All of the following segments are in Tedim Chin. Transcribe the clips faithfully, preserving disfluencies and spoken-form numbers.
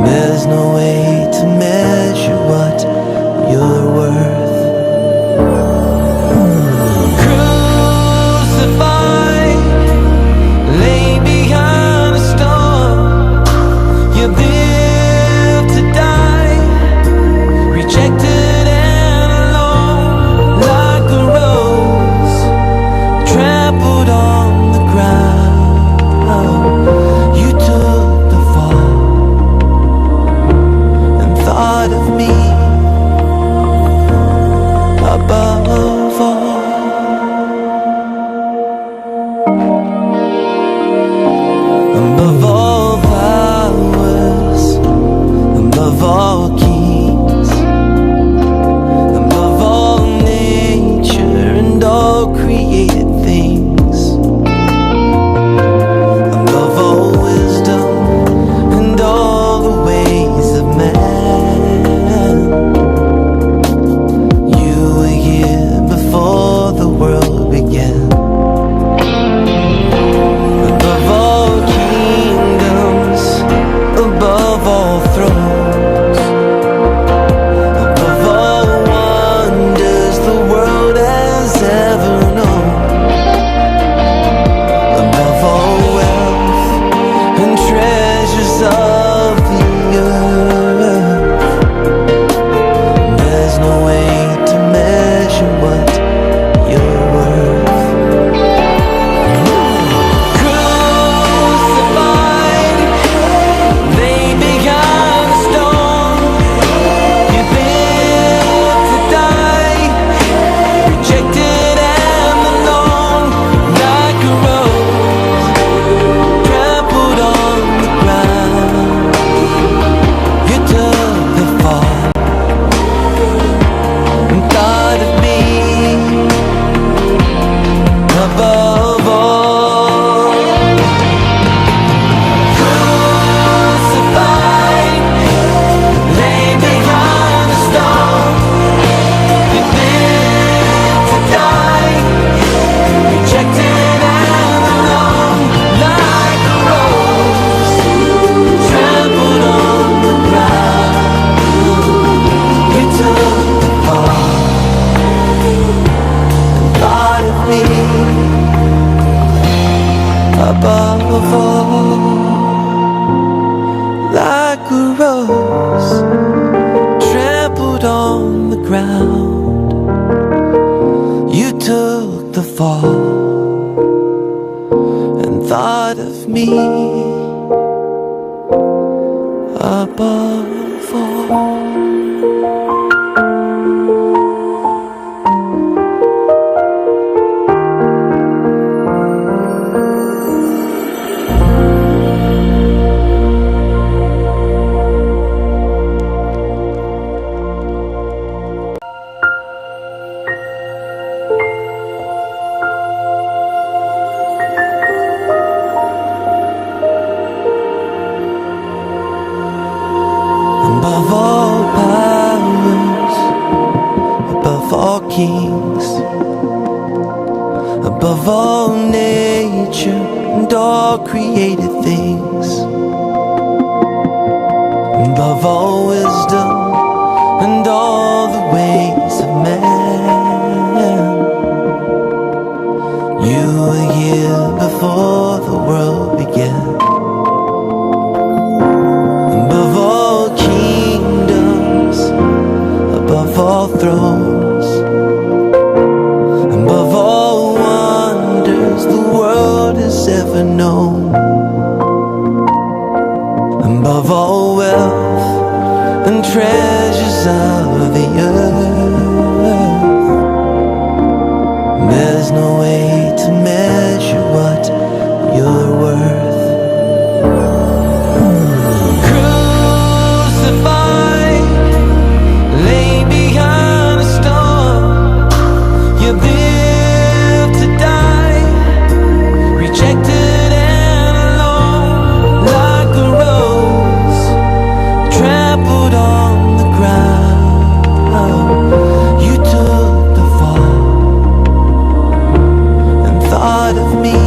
There's no way to measure what you're worth. Crucified, laid behind a stone, you live to die, rejected and alone, like a rose trampled on the ground. You took the fall and thought of me above all. Above all powers, above all kings, above all nature and all created things, above all wisdom and all the ways of man. You were here before the world began. Above all kingdoms, above all thrones, above all wonders the world has ever known, above all wealth and treasures of the earth, there's no way to measure what you're worth. Crucified, laid behind a stone, you live to die, rejected and alone, like a rose trampled on the ground. You took the fall and thought of me above all. Crucified, laid behind a stone, you live to die, rejected and alone, like a rose trampled on the ground. You took the fall and thought of me above all, like a rose trampled on the ground. You took the fall and thought of me above all. Above all powers, above all kings, above all nature and all created things, above all wisdom and all the ways of man. You were here before the world began. Above all kingdoms, above all thrones, above all wonders the world has ever known, above all wealth and treasures of the earth, there's no way to measure what you're worth. Crucified, laid behind a stone, you live to die, rejected and alone, like a rose trampled on the ground. You took the fall and thought of me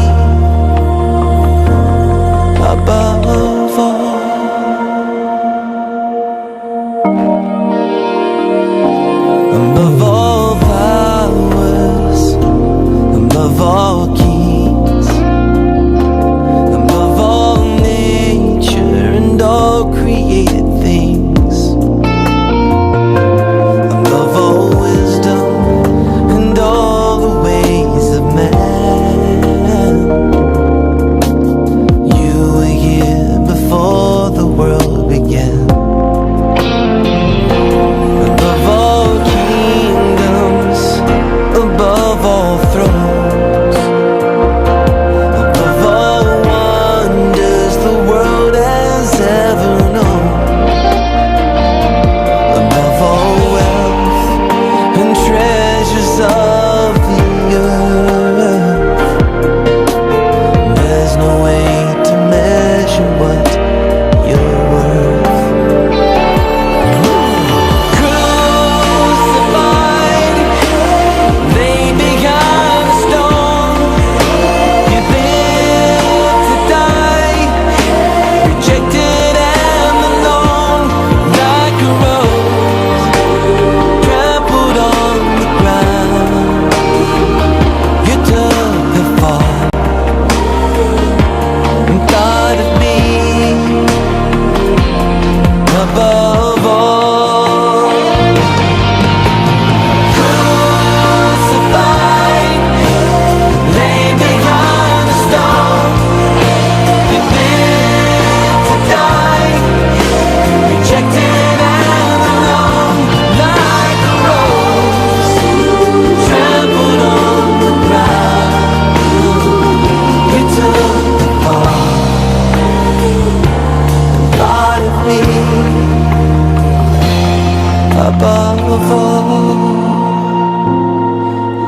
Above all,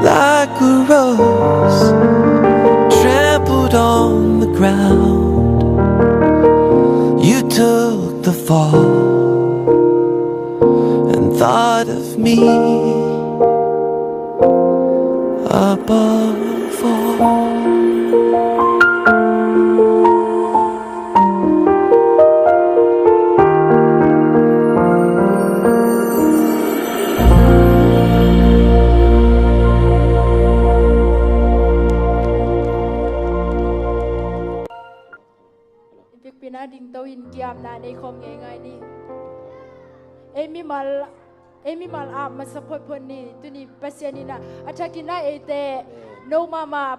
like a rose trampled on the ground, you took the fall and thought of me above all. I biakpiakna dingto in kiamna nei khawm ngeingai ni. Ei mimal, ei mimal ap masa photphot ni. Tuni Pasian in a, a thakin a eite no mahmah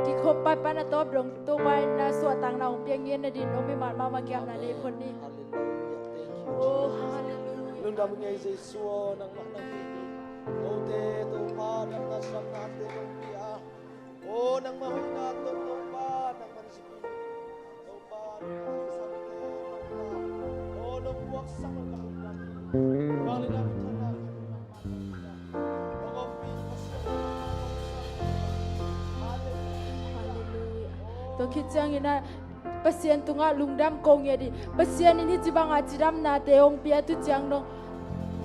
kikhop pan a tawp dong Topa in a suahtakna hong piak ngiat nadin no mimal mahmah kiamna nei phot ni. Hallelujah. Thank you, Jesus. Oh, hallelujah. Lungdam ngei Jesu aw, nangmah nang hi ni. Kote Topa damna ciamnate hong pia. Oh, nangmah hoihna tawh Topa nangmah na Topa, nong kisam te, nong ta, oh, nong puaksak, nong ka ungdam hi. Vanglian a minthanna, nong ompih Pasian, Hallelujah. Tua khit ciangin a Pasian tungah lungdam ko ngiat dih. Pasian in hih ci bangah cidamnate hong pia tu ciang dong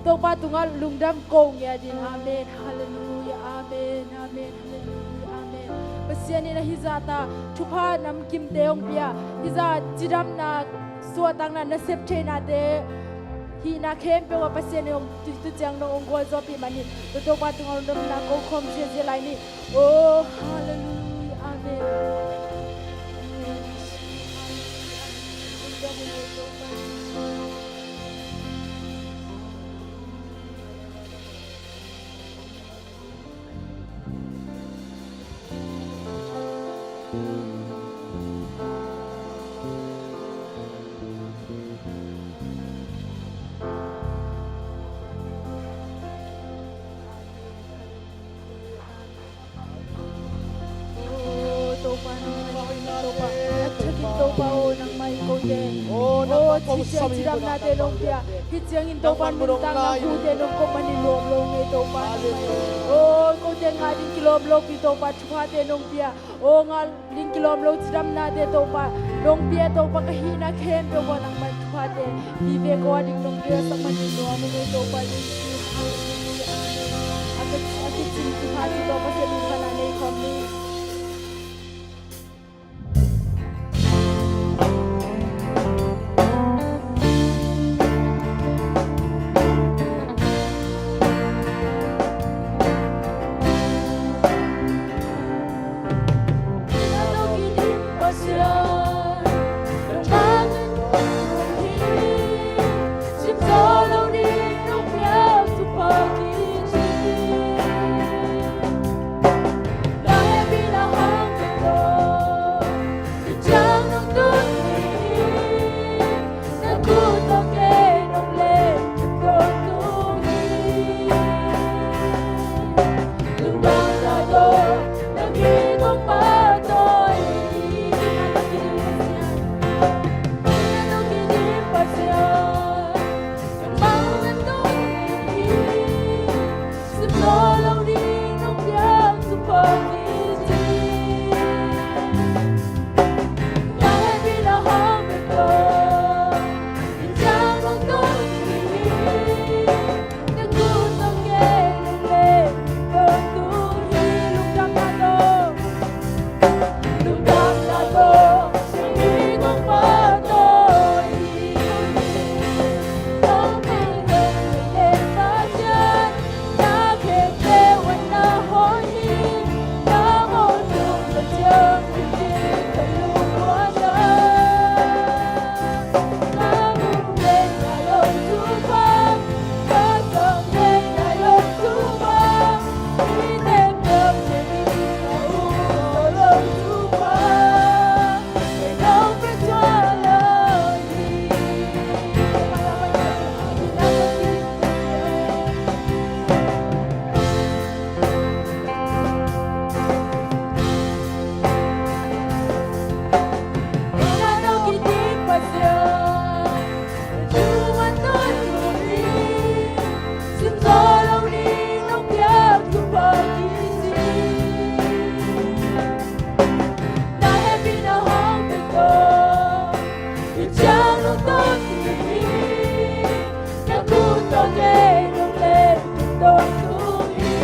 Topa tungah lungdam ko ngiat dih. Amen. Hallelujah. Amen. Amen. Hallelujah. Amen. Pasian in a hih zah ta thupha namkimte hong pia, hih zah cidamna, suahtakna, nasep theihnate hihna khempeuh ah Pasian in hong tu, tu ciang dong hong gualzawhpih man hi. Tua Topa tungah lungdamna ko khawm ziahziah lai ni. Oh, hallelujah. Amen. Oh, Topa, nangmah in Topa, a thakin Topa aw, nangmah in kote, oh, hih ciang cidamnate nong pia, hih ciangin Topa nuntakna khute nong kop manin lawm lo ngei Topa, nangmah in, oh, kote ngah ding kilawm lopi Topa thuphate nong pia, oh, ngah ding kilawm lo cidamnate Topa nong pia Topa, ka hihna khempeuh ah nangmah thuphate vive ko a ding nong piaksak manin nuam ung ei Topa Jesu. Hallelujah. Amen. A ki, a kicing thupha ci tawh Pasian min thang nei khawm ni. Tawntung hi, na khut tawh kei nong leh tawntung hi.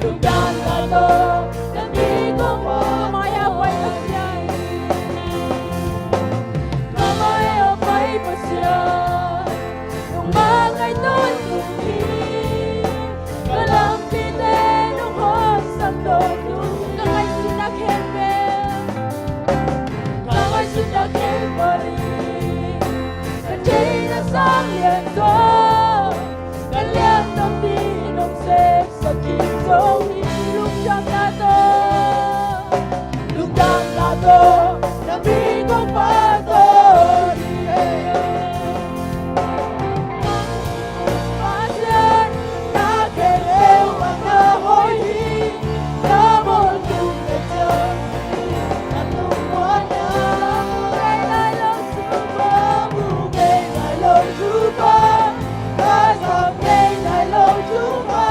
Lungdamna tawh na mi kong pha, kamai a pai Pasian, kamai a pai Pasian. Nangmah ngaihtawn tung hi, ka lampite nong hawmsak tawntung hi. Ka ngaihsutna khempeuh, ka ngaihsutna khempeuh hi. Ka theihna sang lian tawh, ka lian tampi nong sepsak kik zo hi. Lungdamna tawh, lungdamna tawh na mi kong pahtawi hi. Pasian, na khempeuh a na hoih hi. Na bawl tung ka ciang, na lungmuanna. Ngei nai lo Topa, mu ngei nai lo Topa, ka zam ngei nai lo Topa,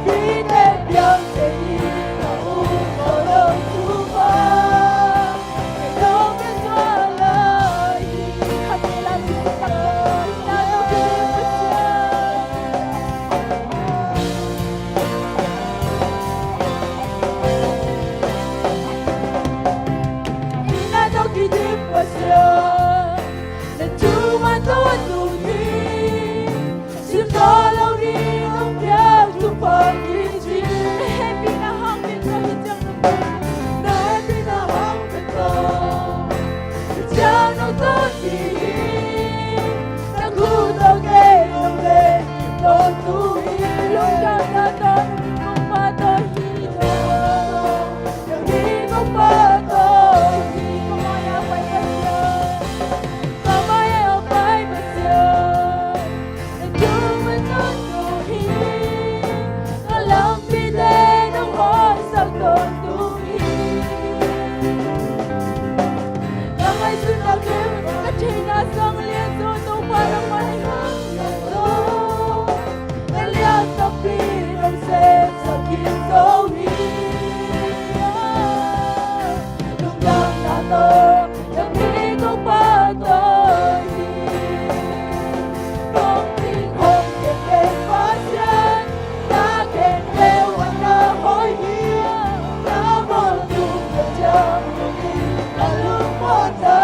mite piang thei hi, ka um khawh lo Topa. Simzaw lo ding nong piak thupha kici. Na hehpihna hang bek tawh hi ciang nong, na hehpihna hang bek tawh hi ciang nong tawntung hi. Na khut tawh kei nong leh tawntung hi. Lungdamna tawh na mi kong pahtawi hi. Na mi kong pahtawi hi. Kamai a pai Pasian, kamai a pai Pasian. Na thumna tawntung hi, ka lampite nong hawmsak tawntung hi. Ka ngaihsutna khempeuh, ka theihna sang lian tawh Topa nangmah hi hang tawh, ka lian tampi nong sepsak kik zo hi. Lungdamna tawh na mi kong pahtawi hi. Kong ding hong keng keng Pasian, na khempeuh a na hoih hi. Na bawl tung ka ciang, ka lungmuanna.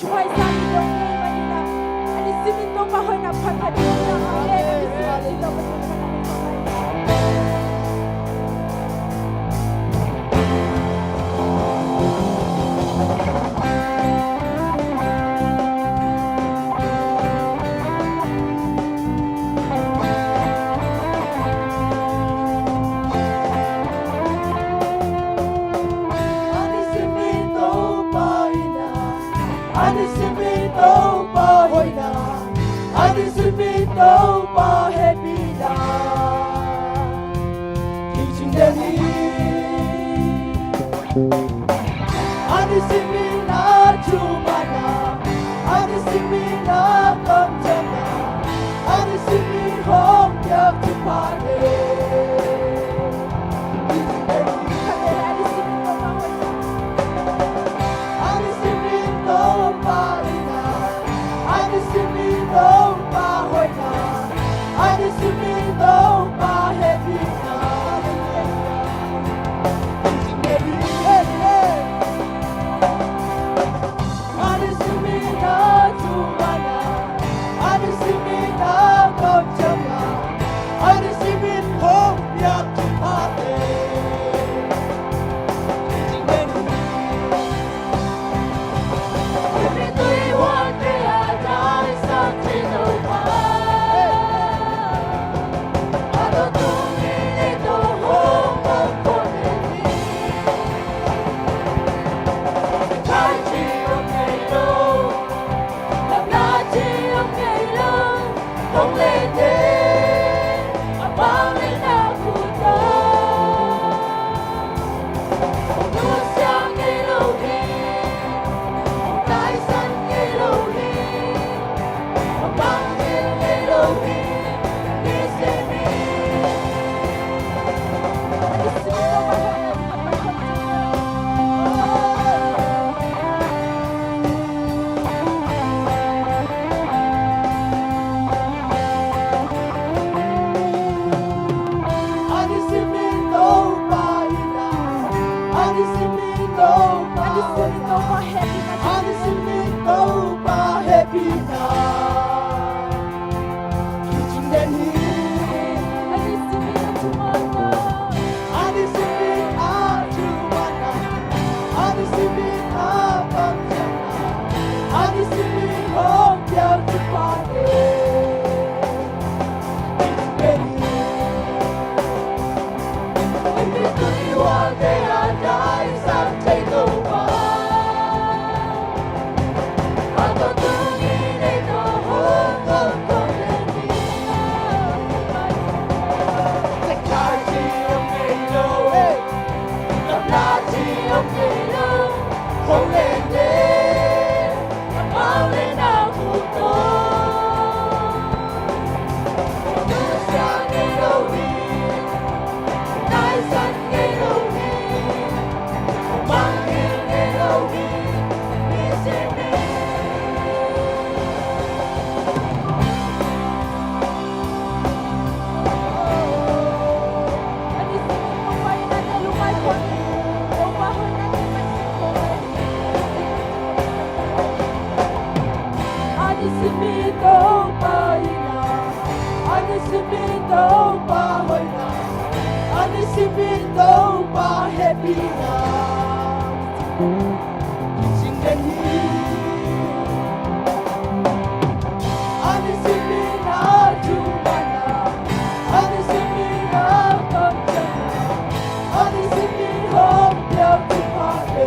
Thupi sa i dong ngei mah in ah, a nisim in Topa hoihna phat phat in ah, amen. A nisim in Topa hoihna phat phat in ah. A nisim in Topa in ah, a nisim in Topa hoihna, a nisim in Topa hehpihna, i cing den hi. A nisim in a thumanna, a nisim in a kamciamna, a nisim in hong piak thuphate. A nisim in Topa in ah, a nisim in Topa hoihna, a nisim in Topa hehpihna. A nisim in a thumanna, a nisim in a kamciamna, a nisim in hong piak thuphate. A nisim in Topa in ah, a nisim in Topa, a nisim in Topa hehpihna, a nisim in Topa hehpihna. Kicing den hi. A nisim in a thumanna, a nisim in a thumanna, a nisim in a kamciamna, a nisim in hong piak thuphate. Kicing den hi. A nisim in Topa in ah, a nisim in Topa hoihna, a nisim in Topa hehpihna. Kicing den hi. A nisim in a thumanna, a nisim in a kamciamna, a nisim in hong piak thuphate.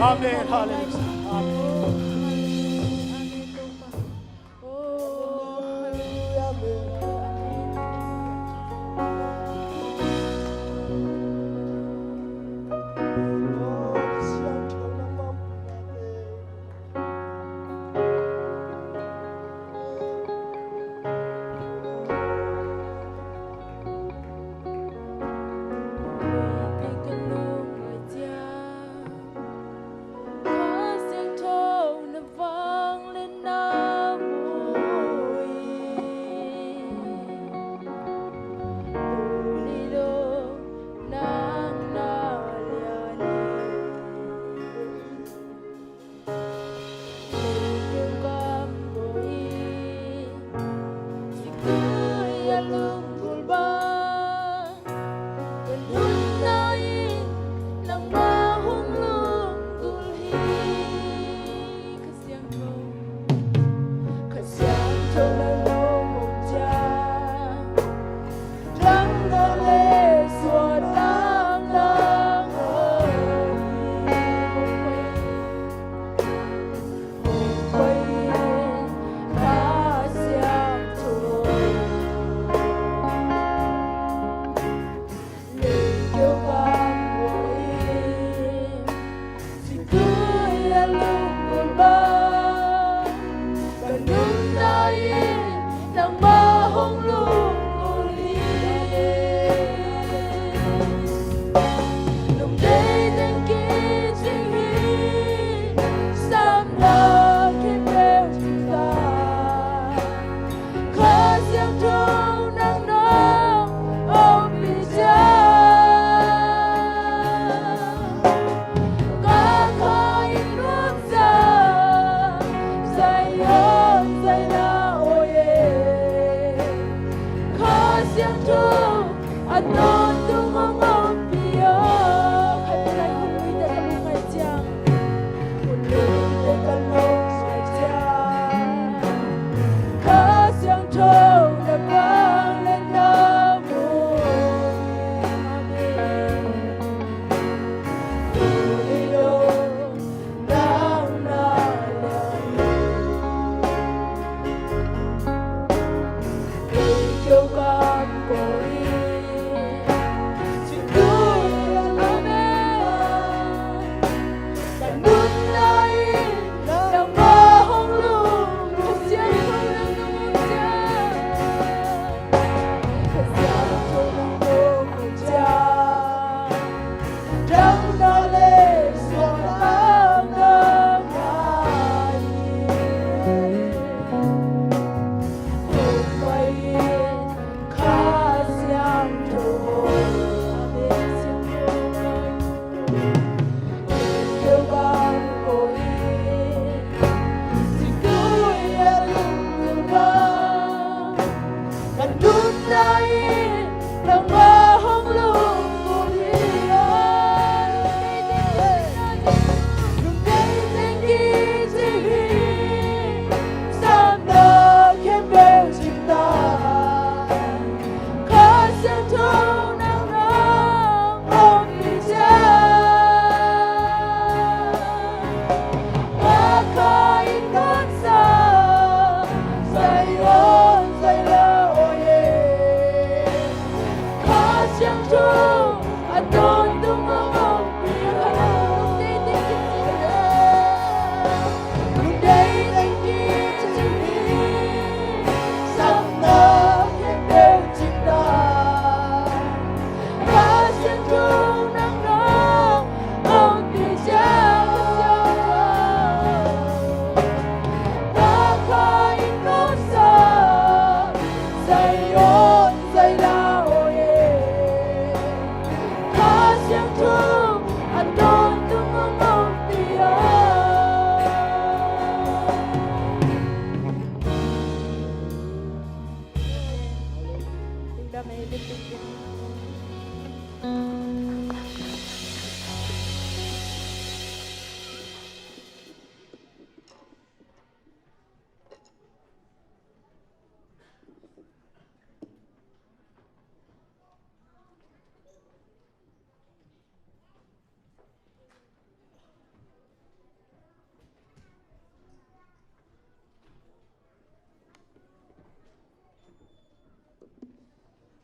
Amen. Hallelujah. Amen.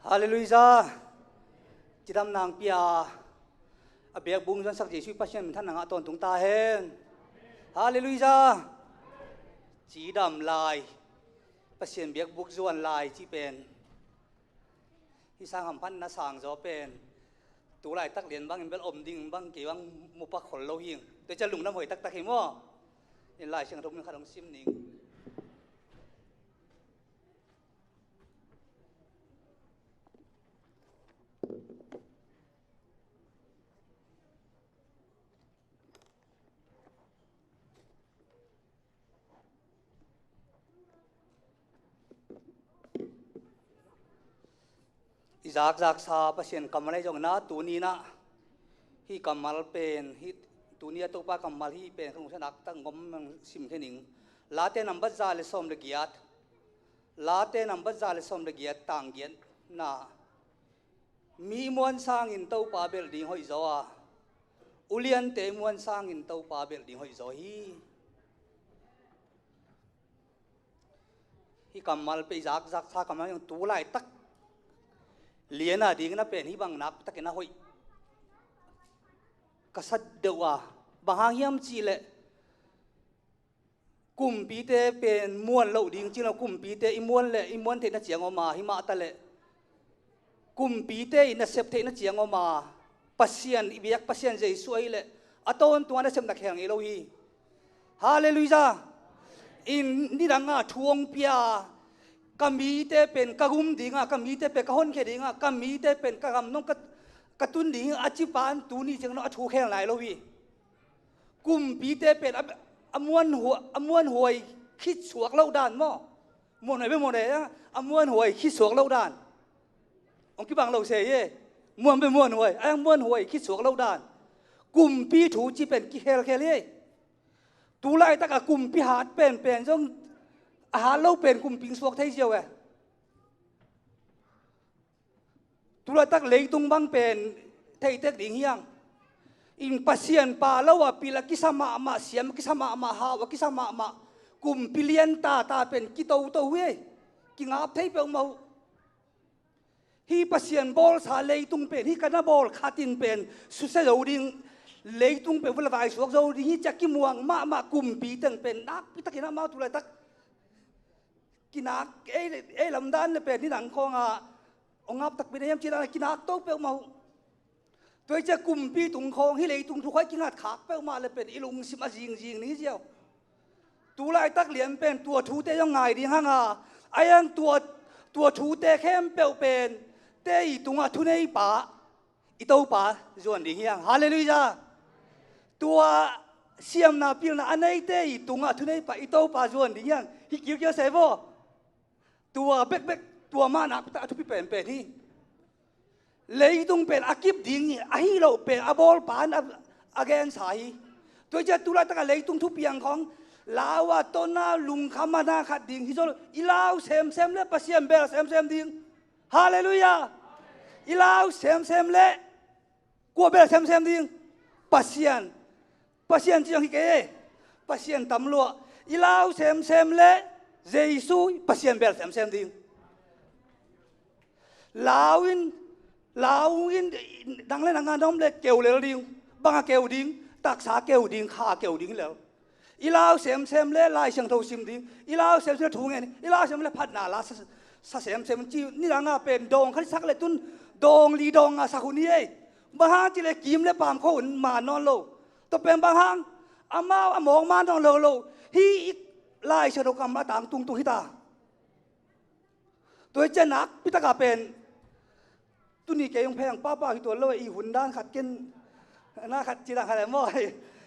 Halleluijah. Cidam nang pia a biakbuk zuansak Jesuh Pasian minthanna ngah tawntung ta hen. Halleluijah. Cidam lai, Pasian biakbuk zuan lai cih pen hi sang hamphatna sang zaw pen tu laitak lian bangin bel om ding bang kei bang mupak khol lo hing. Tua ciah lungdam hoi taktak hi maw? In Lai Siangtho mun khat hong sim ning. I zakzaksa Pasian kammal ahi zongin ah tuni-in ah hih kammal pen, hih tuni a Topa kammal hih pen ka lungsim ah nakpi tak ngom sim khin ing. Late nambat za le sawm le giat. Late nambat za le sawm le giat, tang giatna. Mi muan sangin Topa belh ding hoih zaw a, uliante muan sangin Topa belh ding hoih zaw hi. Hih kammal pen i zakzaksa kammal hi, tu laitak lian a dingin a pen hih bang nakpi takin a hoih ka sa deuh a, bang hang hiam cih leh kumpite pen muan loh ding ci lo, kumpite i muan leh i muan theihna ciang om a, himah ta leh kumpite i nasep theihna ciang om a, Pasian, i biak Pasian Jesuh ahih leh a tawntung a nasepna khel ngei lo hi. Halleluijah. In nidang a thu hong pia, ka mite pen ka gum ding a, ka mite pen ka honkhia ding a, ka mite pen ka gamdang ka, ka tun ding a ci pa in tuni ciang dong a thu khel nai lo hi. Kumpite pen a, a muanhuai, a muanhuai khitsuak loh dan maw? Muanhuai bek muanhuai a, a muanhuai khitsuak loh dan. Hong kibang lo se hi. Muan bek muanhuai, a muanhuai khitsuak loh dan. Kumpi thu cih pen kikhelkhel hi. Tu laitak a kumpi hat penpen zong a hat lo pen kumpi suak thei ziau e. Tu laitak leitung bang pen theitek ding hiang. In Pasian pa lo a pil a kisa mahmah, siam a kisa mahmah, hau a kisa mahmah, kumpi lian tata pen kitoto uh hi. Kingap thei peuhmah uh. Hih Pasian bawlsa leitung pen, hih ka na bawl khatin pen susia zo ding, leitung pen vula vaisuak zo ding hi ci a kimuang mahmah kumpi teng pen nakpi takin amau tu laitak kinak, ei, ei lamdan le pen hi nang khawngah hong ngap takpi na hiam cih dan a kinak to peuhmah uh. Tua hi ciah kumpi tung khawng hih leitung thu khawng i kingat khak peuhmah le pen i lungsim a zingzing ni hi ziau. Tu laitak lian pen tua thute zong ngai ding hang a, a hiang tua, tua thute khempeuh pen te i tungah thuneipa i Topa zuan ding hiang. Halleluijah. Tua siamna pilna a neite i tungah thuneipa i Topa zuan ding hiang. Hi kilkial se vaw. Tua bekbek, tua mah nakpi tak a thupi penpen hi. Leitung pen a kip ding hi, ahi loh pen a bawlpa in a, a gensa hi. Tua hi ciah tu laitak a leitung thupiang khawng lau a tona lungkham a na khat ding hi zaw lo, i lau semsem le Pasian bel semsem ding. Halleluijah. I lau semsem le kua bel semsem ding? Pasian. Pasian ci zong hi kei e. Pasian tam lua. I lau semsem le Jesuh, Pasian bel semsem ding. Lau in Lau in, dang le dang a na om le keu lel ding, bang a keu ding, taksa keu ding, kha keu ding lel. I lau semsem le Lai Siangtho sim ding, i lau semsem le thu ngen, i lau semsem le phatna la sa, sa semsem ci, nidang a pen dawng khat i sak le tun dawng li dawng nga sak hun hi ei. Bang hang ci le kim le pam kho hun man nawn lo. Tua pen bang hang, amau a mawk man nawn lo lo. Hi i Lai Siangtho kam a tang tungtung hi ta. Tua hi ciang nakpi taka pen tuni kei hong pheng papa hi tuan lo, i hun dan khat ken na khat ci dan khat le maw.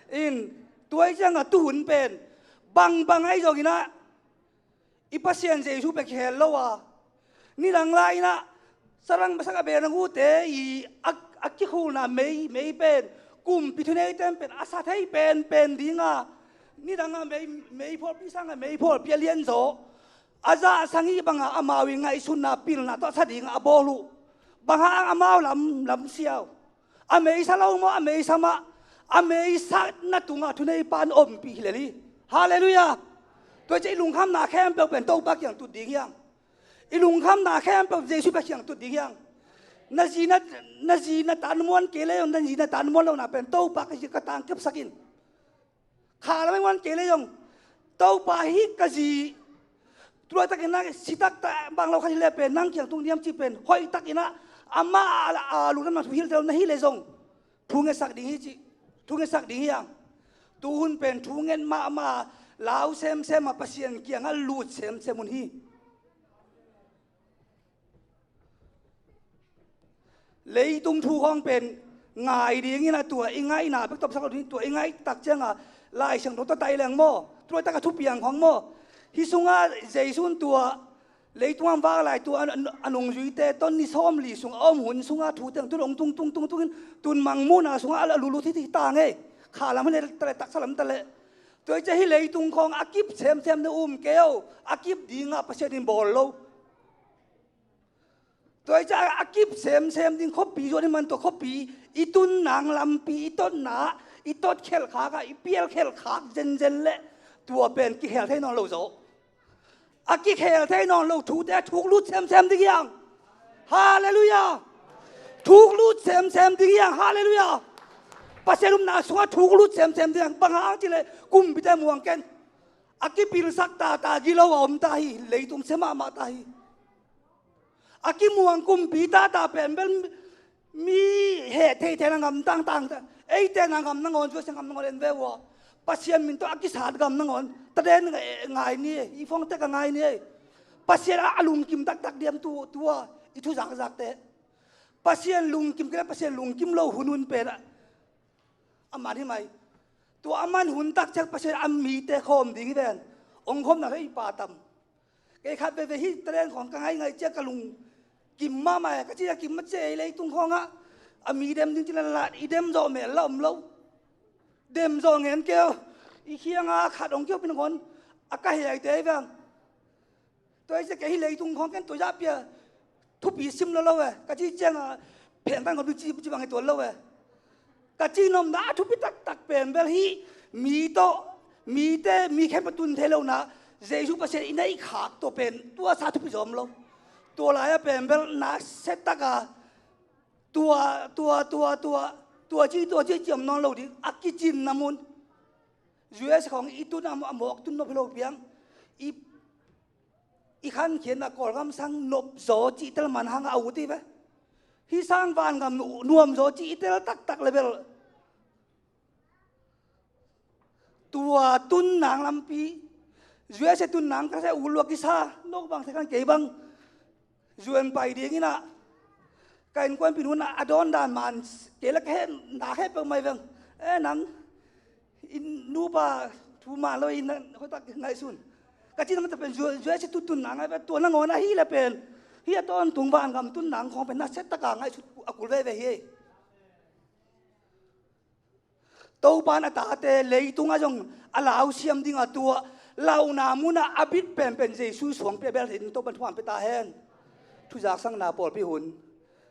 In tua hi ciang a tu hun pen bangbang ahi zongin ah i Pasian Jesu pen kihel lo a, nidang lai-in ah sarang masak a beng a ngute i a, a kikhulna mei, mei pen kumpi thuneite pen a sa thei penpen ding a, nidang a mei, mei phualpi sang a mei phualpi a lianzaw a zahsang hi bang a amau i ngaihsutna pilna tawh a sa ding a bawl uh. Bang hang amau lam, lam siau. A meisa lo maw, a meisa mah, a meisa na tungah thuneipa in ompih hi lel hi. Halleluiah. Tua ciang i lungkhamna khempeuh pen Topa kiang tut ding hi hang. I lungkhamna khempeuh Jesu Khrist kiang tut ding hi hang. Na zi na, na zi na tanmuan kei le zong, na zi na tanmuan lohna pen Topa ka zi ka tang kepsak in. Kha lam a i muan kei le zong, Topa hi ka zi. Tua laitak in ah si taktak bang lo khat hi le pen nang kiang tung diam ci pen hoih tak in ah amah a, a lungdamna thu hilh tel na hi le zong thu ngetsak ding hi ci. Thu ngetsak ding hi hang. Tu hun pen thu nget mahmah, lau semsem a Pasian kiangah lut semsem hun hi. Leitung thu khawng pen ngai dingin a tua i ngaihna bek tawpsak lo ding, tua i ngaih tak cianga Lai Siangtho tawh tai leng maw, tua tak a thupiang khawng maw. Hih sungah Jesu in tua leitung a vak lai tua a, a, a nungzuite tawh ni sawmli sung a om hun sungah thu teng tun hong tung tung tung tungin tun mangmuhna sungah a, a lulut hi, hi ta ngei. Kha lam hi le ta le taksa lam ta le. Tua hi ciah hih leitung khawng a kip semsem na um kei o, a kip dingah Pasian in bawl lo. Tua hi ciah a kip semsem ding khuapi zuan hi man tua khuapi i tun nang lampi i totna i tot khelh khak a i pial khelh khak zenzen leh tua pen kihel thei nawn lo zaw. A kihel thei nawn lo thute a thuk lut semsem ding hi hang. Halleluiah. Thuk lut semsem ding hi hang. Halleluiah. Pasian upna sungah thuk lut semsem ding hi hang. Bang hang cih leh kumpite muang ken. A kipilsak tata gilo a om ta hi. Leitung sia mahmah ta hi. A kimuang kumpi tata pen bel mi heh theithei na ngam tangtang ta. Eite na ngam nangawn, zuasia ngam nangawn en ve ua. Pasian min tawh a kisat ngam nangawn. Taden ngai ni, i phone tek a ngai ni. Pasian a, a lungkim taktak diam tu, tua i thu zakzakte. Pasian lungkim kei le Pasian lungkim lo hunhun pen a, a man hi mai. Tua a man hun tak ciang Pasian a mite khawm ding hi ven. Ong khawmna hei pa tam. Kei khat veve hih talent khawng ka ngaingai ciang ka lungkim mahmah e, ka ci a kim mah ciah ei leitung khawngah a mi dem ding ci lalat i dem zawh mel la om lo. Dem zawh ngen kei aw. I khianga khat hong kiopin hong on a ka hei aite ei veng. Tua hi ciah kei hih leitung khawng ken tua zahpia thupi sim lo lo e. Ka ci cianga phen tan khawng ci, ci bang hi tuan lo e. Ka cih nopna a thupi taktak pen bel hih mi tawh, mite, mi khempeuh tun thei lohna Jesu Pasian i neih khak tua pen tua sa thupi zaw om lo. Tua lai-ah pen bel na set taka tua, tua, tua, tua, tua ci, tua ci, ci om nawn lo ding a kicinna mun. U S khawng i tun a, a mawk tun nop hi lo piang. I i khankhiatna Kawlgam sang nop zaw cih tel man hang a ut hi ve. Hih sang vangam nu-, nuam zaw cih i tel taktak le bel tua tun nang lampi, U S A tun nang ka se ulua kisa, nop bang se khan kei bang U N pai dingin ah ka innkuan pin hun ah a dawn dan man kei le ka he, na he peuhmah hi veng. E nang i nupa thu man lo in hoih tak ngaihsun. Ka cih na mah ta pen U S A tun tun nang a tua nangawn ahi le pen hih a tawntung vangam tun nang khawng pen na set taka ngaihsut a kul veve hi. Topa in a tate leitung ah zong a lau siam ding a tua lauhna mun ah a bit penpen Jesu suang pia bel hi ding Topa in thuman pia ta hen. Thuzaksakna pawlpi hun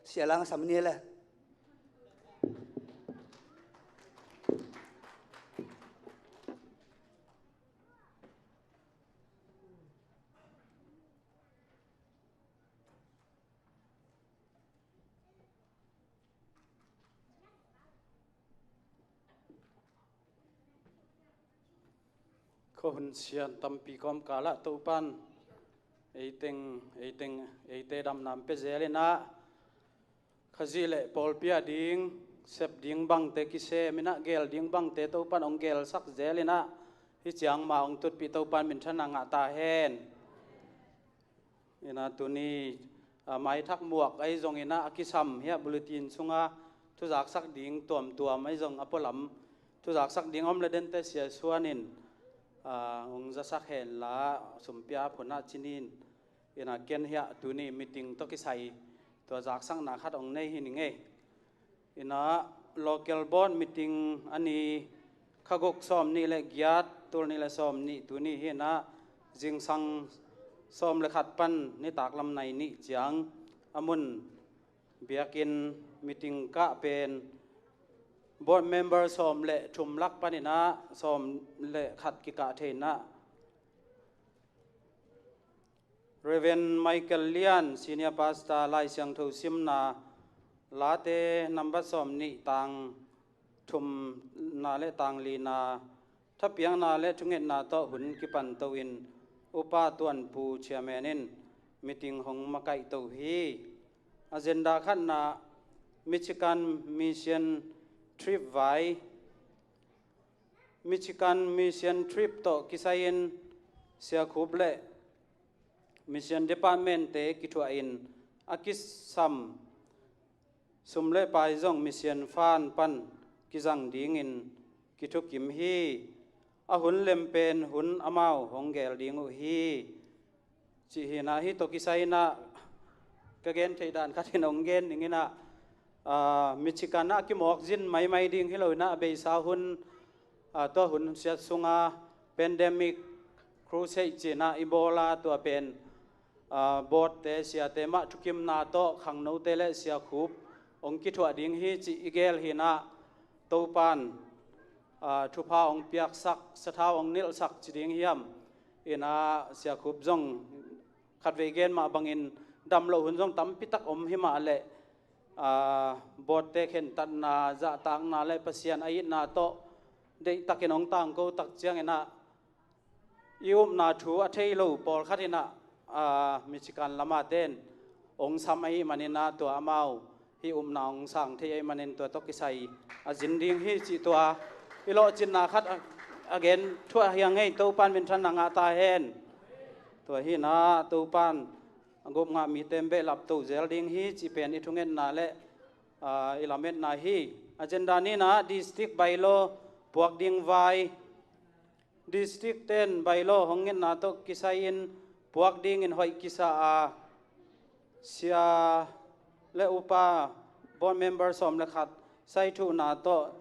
sia lang a sam ni le. Khuahun sian tampi kawmkal ah Topan eiteng eiteng eite damna pia zel in ah, Khazih le pawlpi a ding sep ding bangte kisem in ah, gel ding bangte Topan hong gelsak zel in ah, hih ciang mah hong tutpih Topan minthanna ngah ta hen. In ah tuni, ah, maithak muak ahi zongin ah, a kisam hiah bulletin sungah thuzaksak ding tuamtuam ahi zong a pualam thuzaksak ding om le dente Sia Suan in, ah, hong zasak hen la, sumpia phun ah ci ni in. In ah ken hiah tuni meeting tawh kisai tua zaksakna khat hong nei hi ning ei. In ah local board meeting a ni, kha guk sawm nih le giat, tul nih le sawm nih tuni hi in ah, zingsang sawm le khat pan nitak lam nai nih ciang a mun biakinn meeting kah pen board member sawm le thum lak pan in ah sawm le khat kikah thei in ah, Reverend Michael Lian, Senior Pastor, Lai Siangtho simna, Late nambat sawm nih tang thumna le tang lina, thapiakna le thungetna tawh hun kipan to in, Upa Tuan Pu Chairman in meeting hong makaih to hi. Agenda khatna, Michigan Mission Trip vai. Michigan Mission Trip tawh kisai in Sia Khup le Mission Department te kithuah in, a kisam sum le pai zong Mission Fund pan kizang dingin kithukim hi. A hun lem pen hun amau hong gel ding uh hi. Cih hi in ah, hih tawh kisai in ah ka gen theih dan khat in hong gen ning in ah, ah, Michigan ah a kimawk zin maimai ding hi lo in ah, a beisa hun, ah, tua hun siat sunga pandemic crusade ci in ah i bawl a, tua pen, ah, boardte siate mah thukimna tawh khangnote le Sia Khup hong kithuah ding hi cih i gel hi in ah, Topan, ah, thupha hong piaksak, sathau hong nilhsak ci ding hiam? In ah Sia Khup zong khatvei gen mah bangin dam loh hun zong tampi tak om hi mah leh, ah, boardte khentatna, zahtakna le Pasian a itna tawh deihtakin hong tangko tak ciangin ah, i upna thu a thei lo pawlkhat in ah, ah, Michigan lama ten hong sam ahih manin ah, tua amau hih upna hong sang thei ahih manin tua tawh kisai a zin ding hi cih tua i lawhcinna khat a, a gen thuah hi ing ei. Topan minthanna ngah ta hen. Tua hi in ah Topan a gupngah mite in behlap to zel ding hi cih pen i thungetna le, ah, i lametna hi. Agenda nihna, district bylaw puak ding vai. District ten bylaw hong ngetna tawh kisai in puak dingin hoih kisa a, sia le upa, board member sawm le khat saithuhna tawh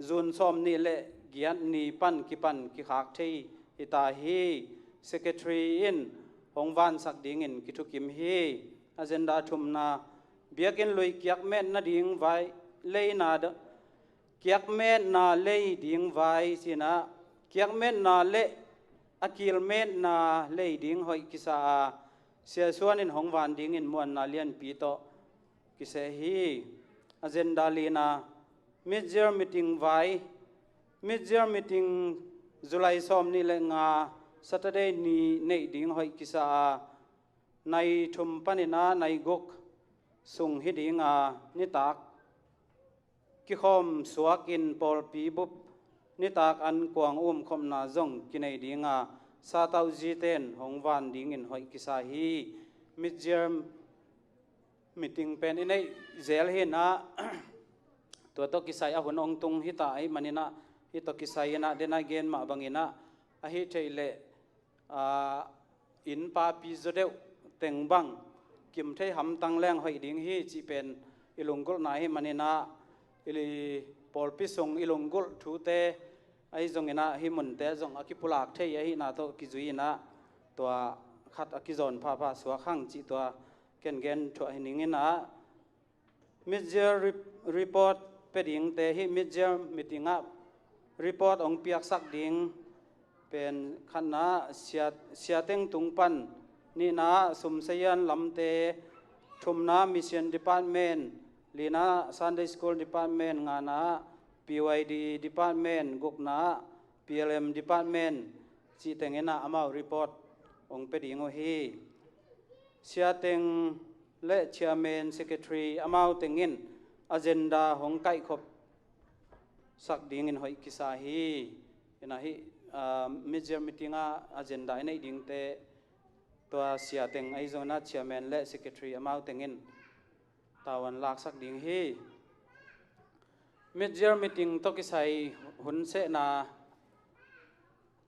June sawm nih le giat ni pan kipan kikhak thei hi ta hi. Secretary in hong vansak dingin kithukim hi. Agenda thumna, biakinn lui kiakmet nading vai leina, kiakmetna lei ding vai ci in ah, kiakmetna le a kilmetna lei ding hoih kisa a, Sia Suan in hong van dingin muanna lianpi tawh kiseh hi. Agenda lina, mid-year meeting vai. Mid-year meeting July sawm nih le nga, Saturday ni neih ding hoih kisa a, nai thum panin ah nai guk sung hi ding a, nitak kikhawm suakin pawlpi bup nitak an kuang umkhopna zong kinei ding a, satauh zite in hong van dingin hoih kisa hi. Mid-year meeting pen i neih zel hi in ah, tua tawh kisai a hun hong tung hi ta ahih manin ah, hih tawh kisai in ah, den a i gen mah bangin ah, ahih theih leh, ah, inn papi zaw deuh teng bang kim thei hamtang leng hoih ding hi cih pen i lunggulhna ahih manin ah, i pawlpi sung i lunggulh thute ahi zongin ah, hih munte zong a kipulak thei ahihna tawh kizui in ah, tua khat a kizawn phapha suak hang cih tua ken gen thuah hi ning in ah, mid-year rep-, report pia dingte, hih mid-year meeting ah report hong piaksak ding pen khatna, sia, siateng tung pan, nihna sum sayan lamte, thumna mission department, lina Sunday school department, ngana P Y D department, gukna P L M department, cih teng in ah amau report hong pia ding uh hi. Sia teng le chairman, secretary amau teng in agenda hong kaihkhop sak dingin hoih kisa hi. In ah hih, ah, mid-year meeting ah agenda i neih dingte tua sia teng ahi zongin ah chairman le secretary amau teng in tavuan laksak ding hi. Mid-year meeting tawh kisai hun sehna,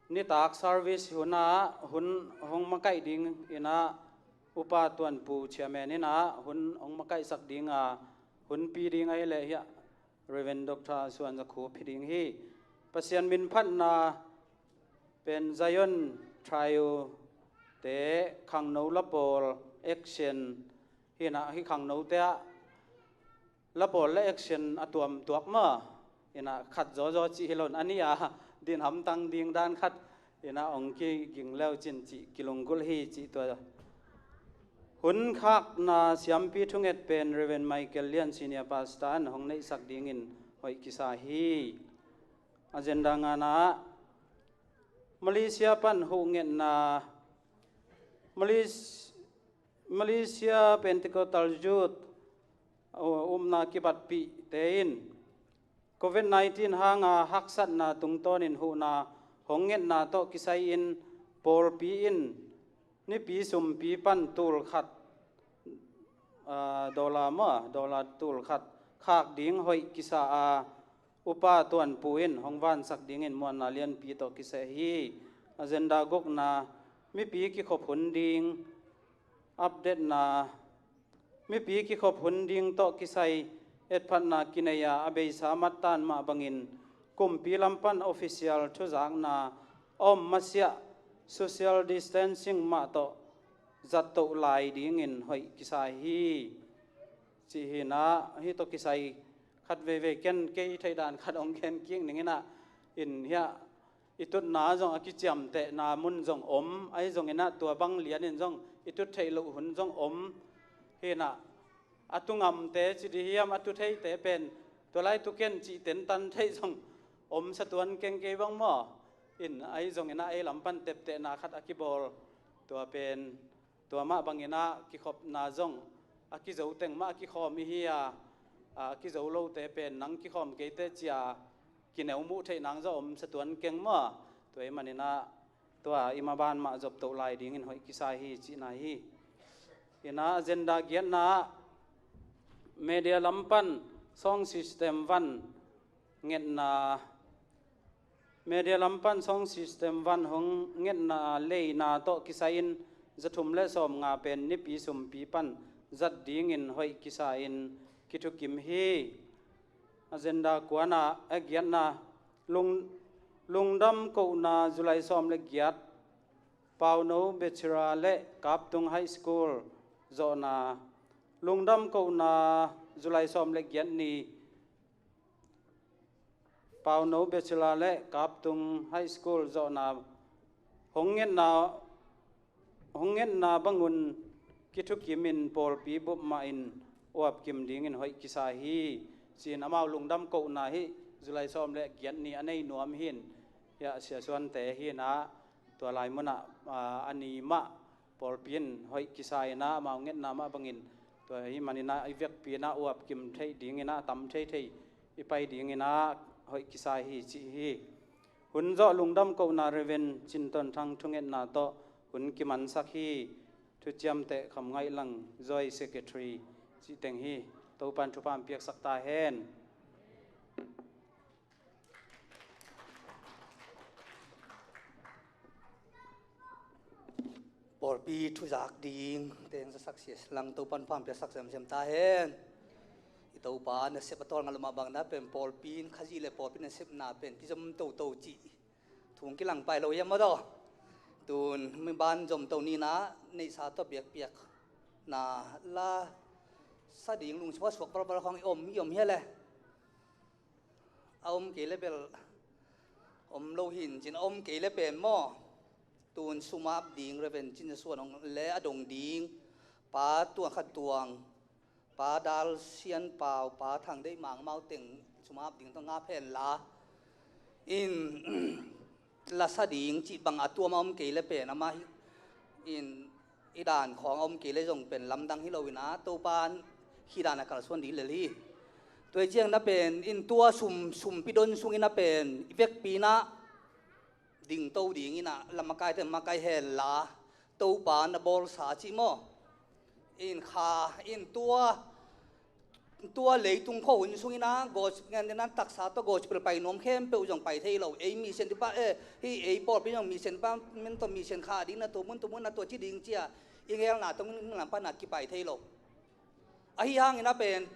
nitak service hun ah hun hong makaih ding in ah Upa Tuanpu chairman in ah hun hong makaihsak ding a, hunpi ding ahih leh hiah Reverend Doctor Suan Za Khup hi ding hi. Pasian min phatna pen Zion Trio te khangno lapawl action hi in ah, hih khangnote ah lapawl le action a tuam tuak maw? In ah khat zawzaw cih hi lo in, a nih a din hamtang ding dan khat in ah hong kiging le uh cin cih kilunggulh hi cih tua. Hun khakna siampi thunget pen Reverend Michael Lian Senior Pastor in hong neihsak dingin hoih kisa hi. Agenda ngana ah Malaysia pan huhngetna, Malaysia Malaysia Pentecostal Youth, uh, upna kibatpihte in Covid nineteen hanga haksatna tungtawnin huhna hong ngetna tawh kisai-in pawlpi in nipi sumpi pan tul khat, uh, dollar maw, dollar tul khat khak ding hoih kisa a, Upa Tuanpu in hong vansak dingin muanna lianpi tawh kisai hi. Agenda gukna, mipi kikhop hun ding updatena, mipi kikhop hun ding tawh kisai etphatna kinei a, a beisa mattan mah bangin kumpi lam pan official thuzakna a om masiah social distancing mah tawh zattoh lai dingin hoih kisai hi. Cih hi in ah, hih tawh kisai khat veivei ken kei theih dan khat hong gen kik ning in ah, in hiah i tutna zong a kiciamtehna mun zong om, ahi zongin ah tua bang lianin zong i tut theih loh hun zong om hi in ah, a tu ngamte ci dih hiam, a tu theite pen tua lai tu ken cih tentan theih zong om sa tuan keng kei bang maw? In ahi zongin ah ei lam pan teptehna khat a kibawl, tua pen tua mah bangin ah kikhopna zong a kizo teng mah a kikhawm i hi a, a kizo lote pen nang kikhawm kei teh ci a kineu muh theih nang zong om sa tuan keng maw? Tua ahih manin ah tua i maban mah zoptoh lai dingin hoih kisai hi cihna hi. In ah agenda giatna ah media lam pan sound system van ngetna, media lam pan sound system van hong ngetna leina tawh kisai-in za thum le sawm nga pen nipi sumpi pan zat dingin hoih kisa-in kithukim hi. Agenda kuana, a giatna, lung, lungdam kohna July sawm le giat, Pauno Bachelor le Kaptung High School zawhna, lungdam kohna July sawm le giat ni, Pauno Bachelor le Kaptung High School zawhna hong ngetna, hong ngetna bangun kithukimin pawlpi bup mahin uapkim dingin hoih kisa hi. Ci-in amau lungdam kohna hi. July sawm le giat ni a nei nuam hi in, hiah Sia Suante hi in ah, tua lai munah, aa, a ni mah pawlpi in hoih kisa in ah, amau ngetna mah bangin tua ahih manin ah i vekpi in ah uapkim theih dingin ah, a tam theithei i pai dingin ah hoih kisa hi cih hi. Hun zawh lungdam kohna Reverend Cin Ton Thang thungetna tawh hun kimansak hi. Thuciamteh Kham Ngaih Lang, Joint Secretary cih teng hi. Topan thupha hong piaksak ta hen. Pawlpi thuzak ding teng zasak sia lang, Topan thupha hong piaksak semsem ta hen. I Topa nasep a tawlnga lum ah bang na pen pawlpi in Khazih le pawlpi nasepna pen kizom toto cih thu hong kilang pai lo hiam maw daw? Tun mi ban zomto nina neihsa tawh biakpiakna la sa ding lungsim a suak valval khawng i om, i om hia le? A om kei le bel om lo hi in cin, a om kei le pen maw? Tun sum ap ding Reverend Cin Za Suan hong le a dong ding Pa Tuang Khat Tuang, Pa Dal Sian Pau, Pa Thang Deih Mang, amau teng sum ap ding tawh ngap hen la. In lasa ding cih bang a tuam a om kei le pen amah hi in i dan khawng a om kei le zong pen lamdang hi lo in a, Topa in hih dan a kalsuan ding lel hi. Tua hi ciang na pen in tua sum, sumpi don sung in a pen i vekpi in a dingto ding in a, la makai te makai hen la, Topa na bawlsa cih maw? In kha, in tua, tua leitung khua hun sung in a, gospel ngen den a taksa tawh gospel pai nuam khempeuh zong pai thei lo. Ei mission department, eh, hih ei pawlpi zong mission department tawh mission kha ding na, tua mun tua mun na tua ci ding ci a, i ngelna tawh mun lam pan a kipai thei lo. Ahi hangin a pen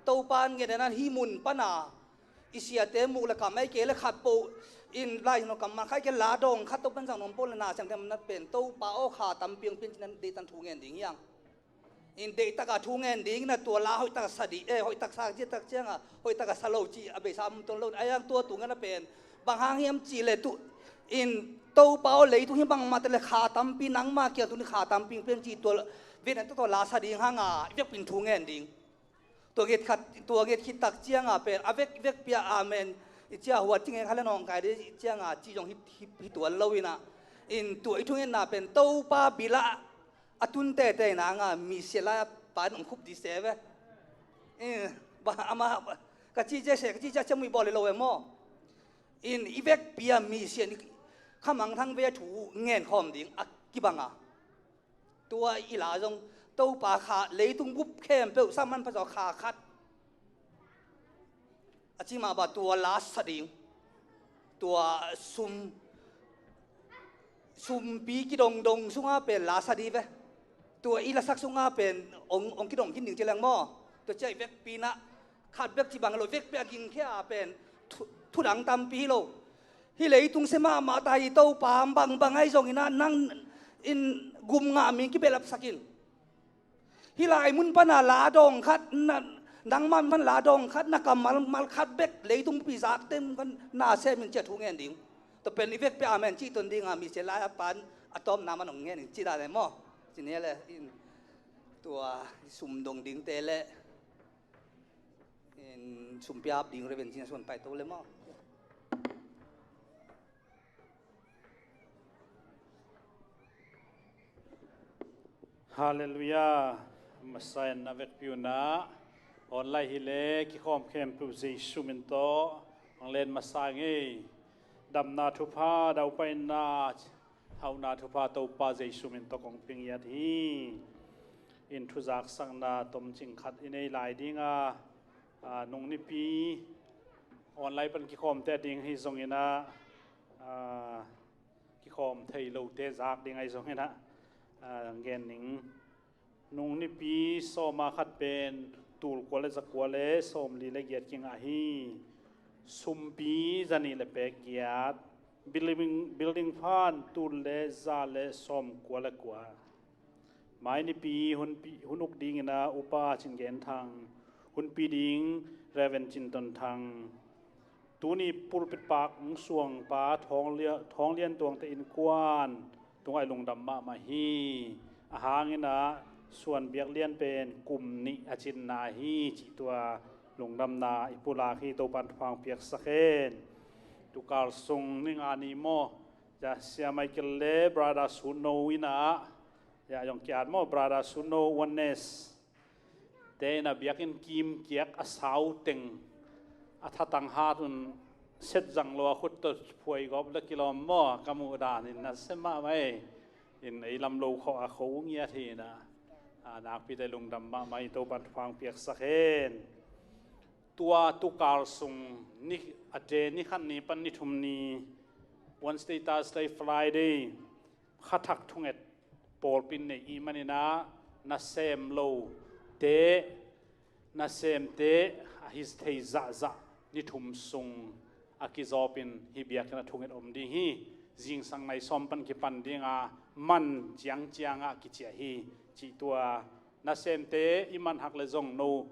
Topa in ngen den a hih mun pan a i siate muk le kam ei kei le khat po in lai no kammal khai kei la dawng khat Topa in zang nuam po le na siang den na pen Topa aw kha tampi hong pia in ci na deihtak thu ngen ding hi hang. In deihtak a thu ngen ding na, tua la hoihtak a sa dih, eh, hoihtak sa, citak ciang a hoihtak a sa lo ci a beisa mun ton lo. Ahi hang tua tu ngen a pen bang hang hiam cih leh tu in Topa aw leitung hi bangmah te le kha tampi nangma kiang tuni kha tampi hong pia in ci tua ven a tua la sa ding hang a i vekpi in thu ngen ding. Tua nget khat, tua nget khit tak ciang a pen a vek, vekpi a amen i ci a huat ci ngen kha le nawngkai ding i ci ciang a ci zong hi, hi, hi tuan lo in a. In tua i thu ngenna pen Topa bil ah a tun tete in a hang a mission lai a pan hong khup dih se ve. Eh, ba, amah, ka ci cia se, ka ci cia cia mui bawl hi lo e maw? In i vekpi a mission i khamang thang ve a thu ngen khawm ding a kibang a. Tua i la zong Topa kha leitung bup khempeuh sa man pha zaw kha khat a ci mah bang tua la sa ding. Tua sum, sumpi kidongdong sung a pen la sa dih ve. Tua i lasak sung a pen ong, ong kidong khin ding ci leng maw? Tua ci a i vekpi in a khat bek ci bang lo, vekpi a gingkhia a pen thu, thu dang tampi hi lo. Hih leitung sia mahmah ta hi Topa, bangbang ahi zongin a nang in gum ngah mi kibehlap sak in. Hih lai mun pan a la dawng khat na, nangma mun pan la dawng khat na kammal mal khat bek leitung pi zak teng kan na sem in ci a thu ngen ding. Tua pen i vekpi a amen cih tun ding a mission lai a pan a tawpna man hong ngen in ci dan e maw? Ci ni le in tua sum dong ding te le in sumpi ap ding Reverend Cin Suan pai to le maw? Halleluiah. Masa in a vekpi un a online hi le kikhawm khempeuh Jesu min tawh hong len masa ngei. Damna thupha, daupaina, hauhna thupha Topa Jesu min tawh kong pia ngiat hi. In thuzaksakna tomcing khat i nei lai ding a, a, nung nipi online pan kikhawmte a ding hi zongin a, a, kikhawm thei lote zak ding ahi zongin a, a, gen ning. Nung nipi sawm a khat pen tul kua le za kua le sawmli le giat kingah hi. Sumpi zanih le pek giat. Building, building phan tul le za le sawmkua le kua. Mai nipi hun pi, hun uk dingin a upa Cin Gen Thang, hun pi ding Reverend Cin Ton Thang. Tuni pulpit pak hong suangpa Thawng Lia-, Thawng Lian Tuangte innkuan tungah i lungdam mahmah hi. A hangin a suan biak lian pen kum nih a cinna hi cih tua lungdamna i pulak hi. Topan thupha hong piaksak hen. Tukal sung ni nga ni maw? Ya, Sia Michael le Brother Suno in a, ya, zong kiat maw, Brother Suno Oneness te in a biakinn kim kiak a sau teng a thatang hat un set zang lo a khut tawh phuai gawp le kilawm maw, ka muh dan in nasia mahmah e. In ei lam lo khawh a kho ngiat hi in a, a, nakpite lungdam mahmah hi. Topan thupha hong piaksak hen. Tua tukal sung ni, a te ni khat ni pan ni thum ni, Wednesday, Thursday, Friday, kha thak thunget pawlpi in nei i hih manin a nasem lote, nasemte a hi thei zahzah ni thum sung a kizawpin hih biakinn a thunget om ding hi. Zingsang nai sawm pan kipan ding a man ciangciang ah kiciah hi. Cih tua nasemte i man hak le zong no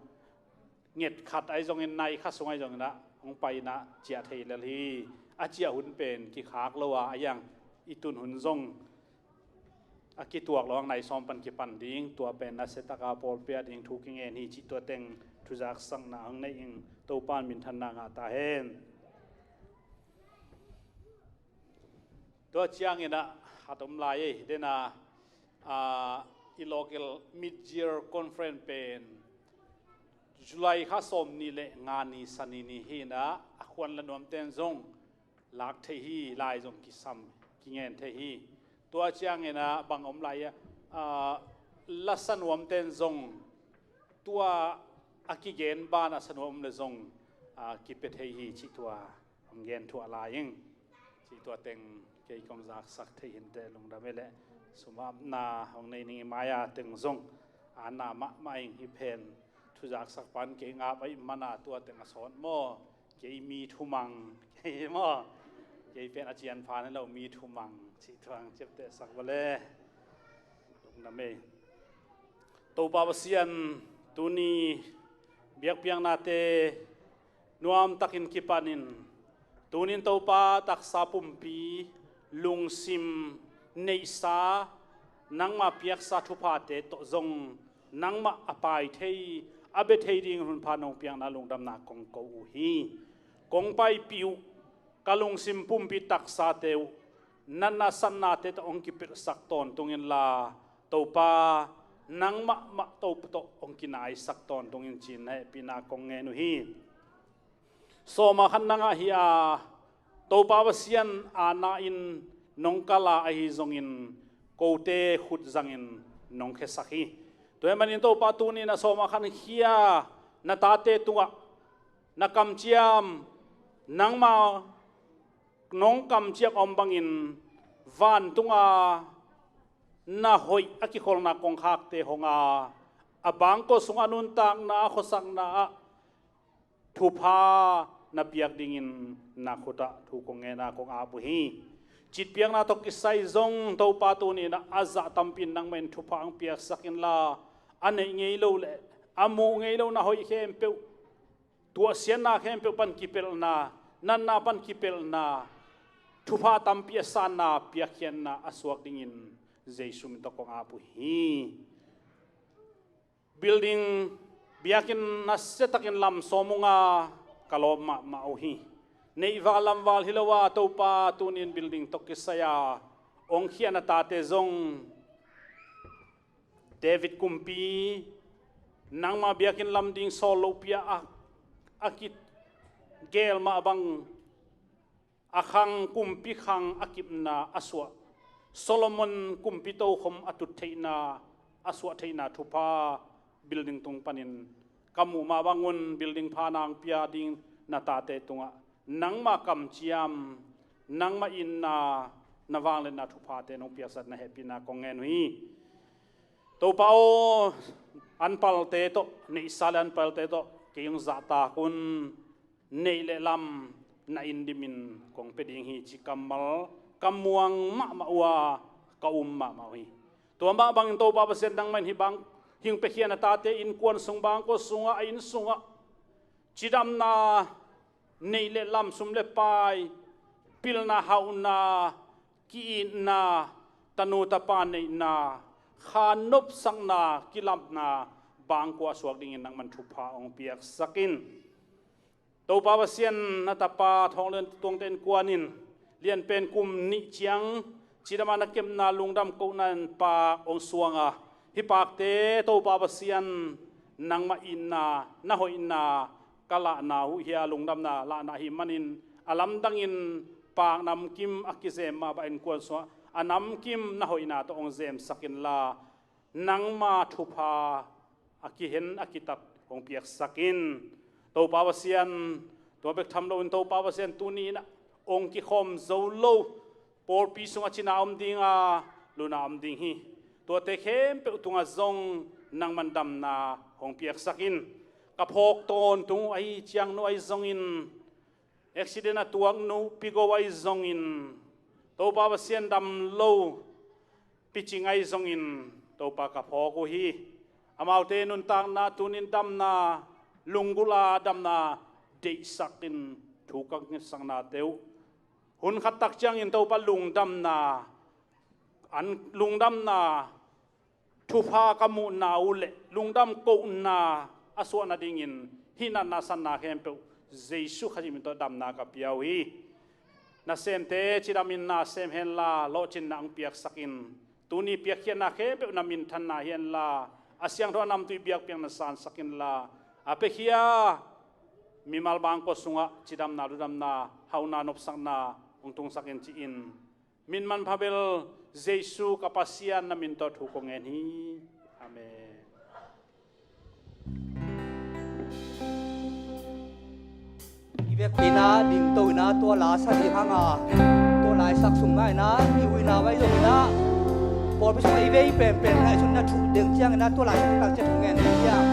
nget khat ahi zongin, nai kha sung ahi zongin ah hong pai in ah ciah thei lel hi. A ciah hun pen kikhak lo a, a yang i tun hun zong a kituak lo hang nai sawm pan kipan ding, tua pen nasia taka pawlpi a ding thu kingen hi cih tua teng thuzaksakna hong nei ing. Topan minthanna ngah ta hen. Tua ciangin ah khat om lai ei, dena, ah, i local mid-year conference pen July kha sawm nih le nga ni, Sani ni hi-in ah, a khuan la nuamten zong lak thei hi, lai zong kisam, kingen thei hi. Tua ciangin ah bang om lai ah, ah, la sa nuamten zong tua a kigen banah sa nuam om le zong, ah, kipia thei hi cih tua hong gen thuah lai ing. Cih tua teng kei kong zaksak thei hi inteh, lungdam ei leh. Sumapna hong nei ning i mai-a teng zong a na mahmah ing. Hih pen thuzaksak pan kei ngap ahih mana tua teng a sawt maw? Kei mi thumang, kei maw? Kei pen a cian phan hi lo, mi thumang cih tua hong ciaptehsak vua le. Lungdam ei. Topa Pasian, tuni biakpiaknate nuamtakin kipanin, tunin Topa, taksa pumpi lungsim neihsa, nangmah piaksa thuphate tawh zong nangmah a pai thei, a bia thei ding hun pha nong piakna lungdamna kong ko uh hi. Kong paipih uh ka lungsim pumpi taksate uh natna satnate tawh hong kipelhsak tawntung inla, Topa, nang mahmah Topa tawh hong kinaisak tawntung in ci-in na hehpihna kong ngen uh hi. Sawm a khat na ngah hi a, Topa Pasian aana in nong kal a, ahi zongin kote khut zangin nong khiasak hi. Tua ahih manin Topa, tuni-in ah sawm a khat khia na tate tungah na kamciam, nangma nong kamciam a om bangin vantunga na hoih a kikholhna kongkhakte hong a, a bangkua sungah nuntakna, a khuasakna ah thupha na piak dingin na khutah thu kong ngen a, kong ap uh hi. Citpiakna tawh kisai zong Topa, tuni-in ah a zah tampi in nangmah in thupha hong piaksak inla, a neih ngei lo le a muh ngei lo na hoih khempeuh, tuahsiatna khempeuh pan kipelhna, natna pan kipelhna, thupha tampi a sanna, piakkhiatna a suak dingin Jesu min tawh kong ap uh hi. Building biakinn nasiatakin lam sawm ung a, ka lawp mahmah uh hi. Neihval lamval hi lo a, Topa, tuni-in building tawh kisai a hong khia na tate zong, David kumpi, nangma biakinn lam ding sawl lohpi a, a kigel mah bang, a khang, kumpi khang a kipna a suah, Solomon kumpi tokhom a tut theihna, a suah theihna thupha building tung panin ka muh mah bangun building pha nang pia ding na tate tungah nangma kamciam, nangma itna, na vangliatna thuphate nong piaksak na hehpihna kong ngen uh hi. Topa aw, an palte tawh, neihsa le an palte tawh kei hong zahtak un. Neih le lam na inn dimin kong pia ding hi, ci kammal ka muang mahmah uh a, ka um mahmah uh hi. Tua mah bangin Topa Pasian, nangmah in hih bang hing piakhia na tate innkuan sung, bangkua sungah, a inn sungah cidamna, neih le lam, sum le pai, pilna, hauhna, ki-itna, tanu tapa neihna, kha nopsakna, kilamna, bangkua a suak dingin nangmah in thupha hong piaksak in. Topa Pasian, na tapa Thawng Lian Tuangte innkuan in lianpen kum nih ciang cidam a na kepna lungdam kohna in paak hong suang a, hih paakte Topa Pasian, nangmah itna, na hoihna ka lahna uh hi a, lungdamna lahna ahih manin a lamdangin paak namkim a kizem mah bang, innkuan sungah a namkim na hoihna tawh hong zemsak inla, nangma thupha a kihen a kitat hong piaksak in. Topa Pasian, tua bek tham loin Topa Pasian, tuni-in ah hong kikhawm zo lo pawlpi sungah cina om ding a, luna om ding hi. Tuate khempeuh tungah zong nangmah in damna hong piaksak in. Ka phawk tawntung uh ahi ciangnu ahi zongin, accident a tuaknu Pigo ahi zongin, Topa Pasian, dam lo Picing ahi zongin Topa ka phawk uh hi. Amaute nuntakna tunin damna, lunggulh a damna deihsak in, thu ka ngetsaknate uh hun khat tak ciangin Topa lungdamna, an lungdamna, thupha ka muhna uh le lungdam kohna a suah nadingin hih natna sanna khempeuh Jesu Khazih min tawh damna ka pia uh hi. nasemte cidamin na sem henla, lawhcinna hong piaksakin, tuni piakkhiatna khempeuh na minthanna hi henla, a siangtho a namtui biakpiakna sansakin la, a piakhia mimal bangkua sungah cidamna, ludamna, hauhna, nopsakna hong tungsakin ci-in, min manpha bel Jesu ka Pasian na min tawh thu kong ngen hi. Amen. I vekpi-in ah dingto-in ah tua la sa ding hang a, tua laisak sung mah in ah i huihna vai zongin ah pawlpi sungah i vei penpen ngaihsutna thuh ding ciangin ah tua laisak ding tang ciat hong ngen ding hiam?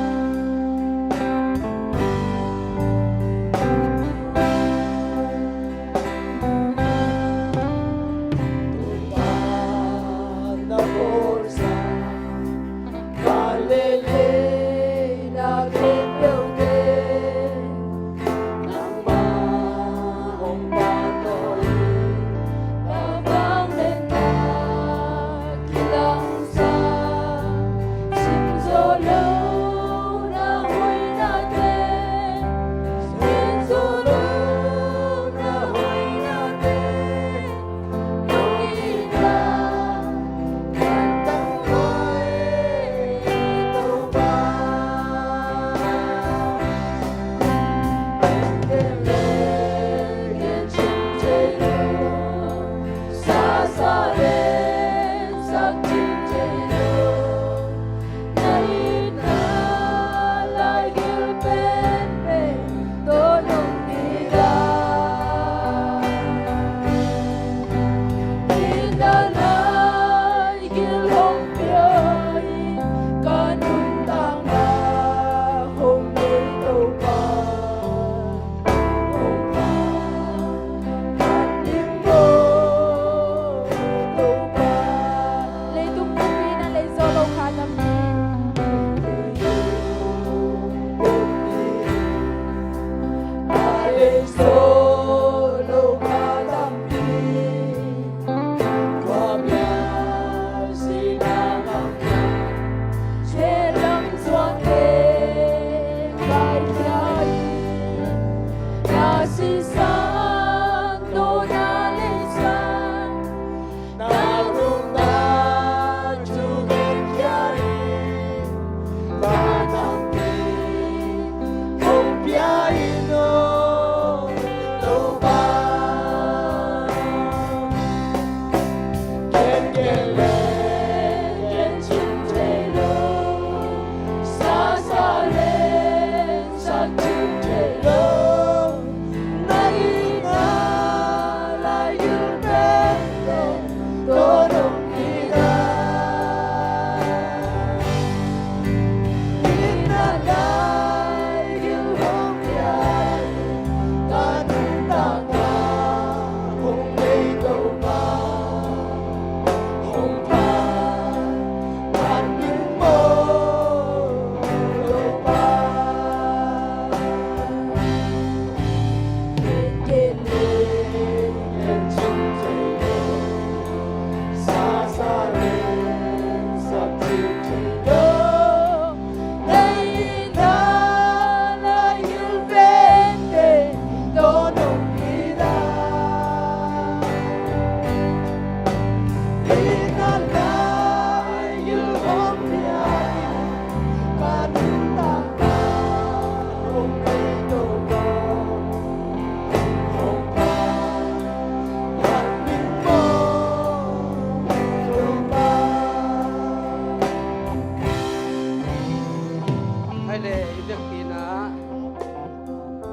Hai le, i vekpi-in ah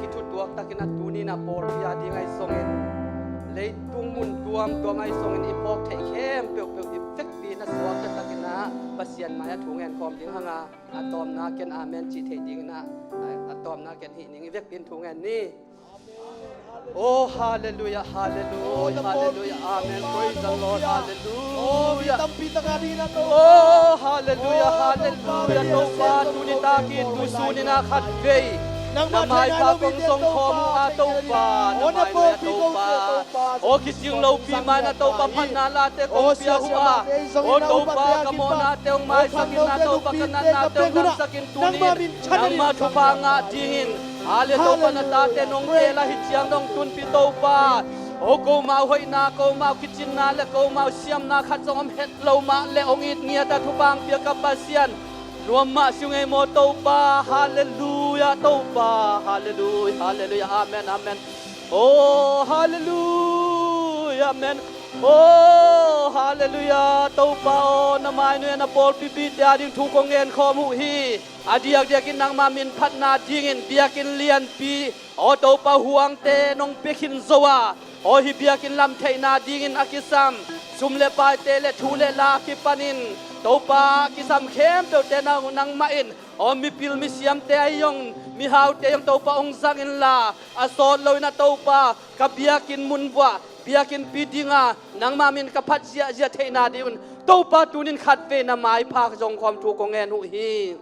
kithuttuak takin ah tuni-in ah pawlpi a ding ahi zongin, leitung mun tuamtuam ahi zongin i phawk theih khempeuhpeuh i vekpi-in ah suakta takin ah Pasian mai-ah thu ngen khawm ding hang a, a tawpna ken amen cih theih dingin ah, a, a tawpna ken hih ning i vekpi-in thu ngen ni. Oh, halleluiah, halleluiah, halleluiah, amen. Praise the Lord, halleluiah. Oh, halleluiah, halleluiah. Topa, tuni takin tusun in ah khatvei na maipha kong zong khawm uh a, Topa, na mai uh a, Topa. Oh, kicing lopi mai-in ah, Topa, phatna late kong pia uh a. Oh, Topa, ka mawhnate hong maisak in ah, Topa, ka natnate hong damsak in, tuni nangmah thupha ngah dingin, ale, Topa, na tate nong teel a, hih ciang nong tunpih, Topa. O komau hoihna, komau kicinna le komau siamna khat zong om het lo mah le hong it ngiat a thupha hong pia ka Pasian, nuam mah si ung ei maw Topa. Halleluiah Topa. Halleluiah, halleluiah, amen, amen. O halleluiah, amen. O halleluiah Topa aw, na mai nuai-ah na pawlpi mite ading thu kong ngen khawm uh hi. A diakdiakin nangma min phatna dingin biakinn lianpi, aw Topa, huangte nong pia khin zo a, aw hih biakinn lam theihna dingin a kisam sum le paite le thu le la a kipanin Topa, a kisam khempeuhte nang, nangmah in, aw mipil misiamte ahi zong, mihaute ahi zong Topa, hong zang inla, a sawt loin ah Topa, ka biakinn mun vuah biakinnpi dinga nangma min ka phat ziahziah theihna dingun Topa, tunin khatvei na maipha zong khawm thu kong ngen uh hi.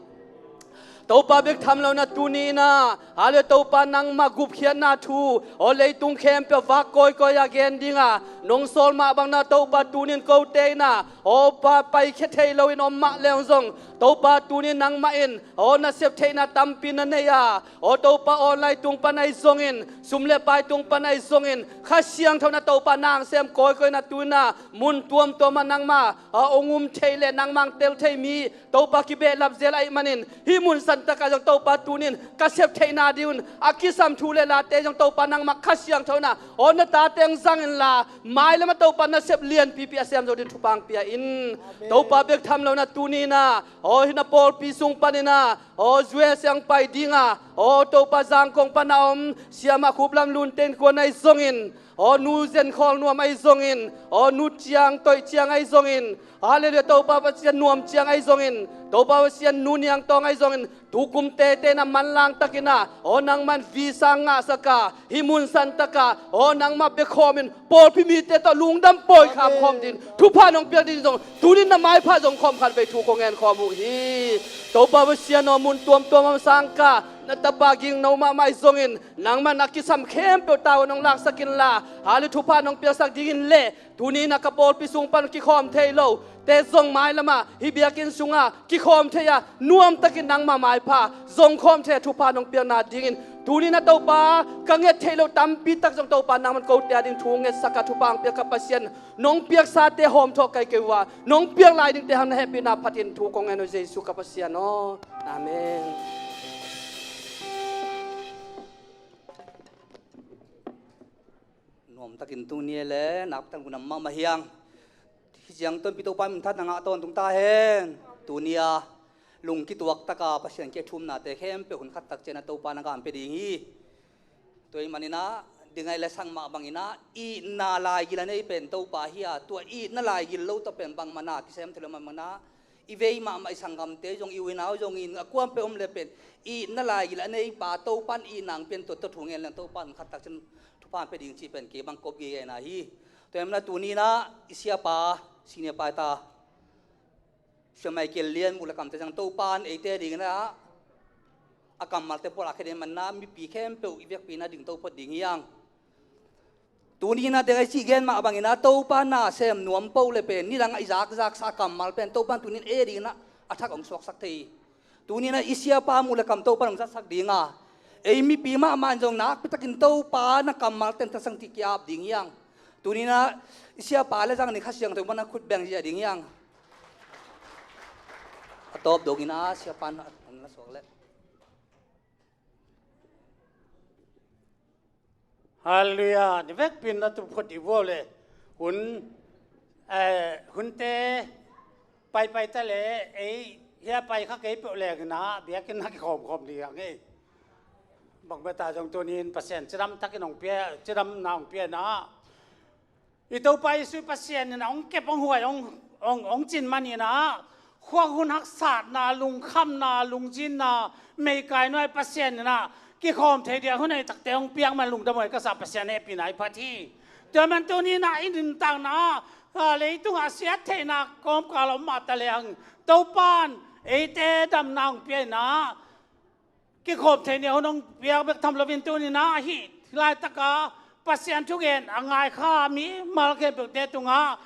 Topa, bek tham lo-in ah tuni-in ah, halleluiah Topa, nangmah gupkhiatna thu, aw leitung khempeuh vak kawikawi a gen dinga nong sawl mah bangin ah Topa, tunin kote in ah, aw pa, paikhia thei loin om mah leng zong Topa, tunin nangmah in, aw nasep theihna tampi na nei a, aw Topa, online tung pan ahi zongin, sum le pai tung pan ahi zongin, Kha Siangtho in ah Topa, na hong sem kawikawi in ah tunin ah mun tuamtuam ah nangmah, aw hong um thei le nangmah hong tel thei mi Topa, kibehlap zel ahih manin, hih mun santak ah zong Topa, tunin ka sep theihna dingun a kisam thu le late zong Topa, nangmah Kha Siangtho in ah, aw na tate hong zang inla, mailam ah Topa, nasep lianpipi a sem zo dingin thupha hong pia in. Amen. Topa, bek tham lo-in ah tuni-in ah, aw hih na pawlpi sung panin ah, aw U S A hong pai dinga, aw Topa, Zangkong pan a om Siamah Khup Lam Lun Tein Kuan ahi zongin, aw Nu Zen Khawl Nuam ahi zongin, aw Nu Ciang Toih Ciang ahi zongin, halleluiah Topa Pasian, Nuam Ciang ahi zongin, Topa Pasian, Nu Niang Tawng ahi zongin, tukum tete in ah manlang takin ah, aw nangmah in visa ngahsak a, hih mun santak ah, aw nangmah bia khawmin pawlpi mite tawh lungdam pawi kham khawm dingin thupha nong piak dingin zong tunin na maipha zong khawm khatvei thu kong ngen khawm uh hi. Topa Pasian aw, mun tuamtuam ah sangkah na tapa gingno mahmah ahi zongin, nangmah in a kisam khempeuh tau nong laksak inla, halleluiah, thupha nong piaksak dingin le, tuni-in ah ka pawlpi sung pan kikhawm thei lote zong mailam ah hih biakinn sungah kikhawm thei a, nuamtakin nangmah maipha zong khawm thei a, thupha nong piakna dingin tuni-in ah Topa, ka nget theih loh tampi tak zong Topa, nangmah in kote ading thu ngetsak a, thupha hong piak ka Pasian, nong piaksate hawmthawh kei kei uh a, nong piak lai dingte hang na hehpihna phatin thu kong ngen uh Jesu ka Pasian aw. Amen. Nuamtakin tuni le nakpitak lungdam mahmah hi hang. Hih ciang Tonpih Topa minthanna ngah tawntung ta hen. Tuni-a lung kituak taka Pasian kiang thumnate khempeuh hun khat tak ciangin ah Topa na ngah pia ding hi. Tua ahih manin ah, ding ahih leh sang mah bangin ah, itna laigil a nei pen Topa hi a, tua itna laigil lo tawh pen bangmah na kisem thei lo mah bangin ah, i vei mahmah i sanggamte zong, i u i nau zong in, a kuampeuh om leh pen itna laigil a neipa Topa in itna hong pia in, tua tawh thu ngen leng Topa in khat tak ciang thupha hong pia ding cih pen kei bang kop gige na hi. Tua ahih manin ah tuni-in ah i siapa, senior pastor Sia Michael Lian muh le kamte zong Topa in eite dingin ah a kammalte pawlkhat khedin manna mipi khempeuh i vekpi-in ah dingto phot ding hi hang. Tuni-in ah deng a i cih gen mah bangin ah Topa na sem nuam peuh le pen nidang a i zakzaksa kammal pen Topa in tuni-in ei dingin ah a thak hong suaksak thei hi. Tuni-in ah i siapa muh le kam Topa in hong zatsak ding a, ei mipi mahmah in zong nakpitakin Topa na kammalte hong thatsak ding ki-ap ding hi hang. Tuni-in ah i siapa le zang ni Kha Siangtho in a khut beng zia ding hi hang. A tawp dongin ah siapa in a suak leh. Halleluiah. Ni vekpi-in na tup phot dih uh le. Hun, eh, hunte paipai ta le, ei, hia pai kha kei peuh leng in ah biakinn ah kikhawmkhawm ding hi hang ei. Bang beta zong tuni-in Pasian cidam takin hong pia, cidamna hong pia in ah, i Topa Jesu Pasian in ah hong kep, hong huai, hong, hong, hong cin manin ah, khua hun haksatna, lungkhamna, lungzinna, meikai nuai Pasian in ah kikhawm thei ding a hun hoih takte hong piak man lungdam huai ka sa, Pasian hehpihna i phat hi. Tua man tuni-in ah i nuntakna ah, leitungah siat theihna kawmkal om mah ta leng, Topa in eite damna hong pia in ah, kikhawm thei ni a hun hong piak bek tham loin tuni-in ah hih laitakah Pasian thugen a ngai kha mimal khempeuhte tungah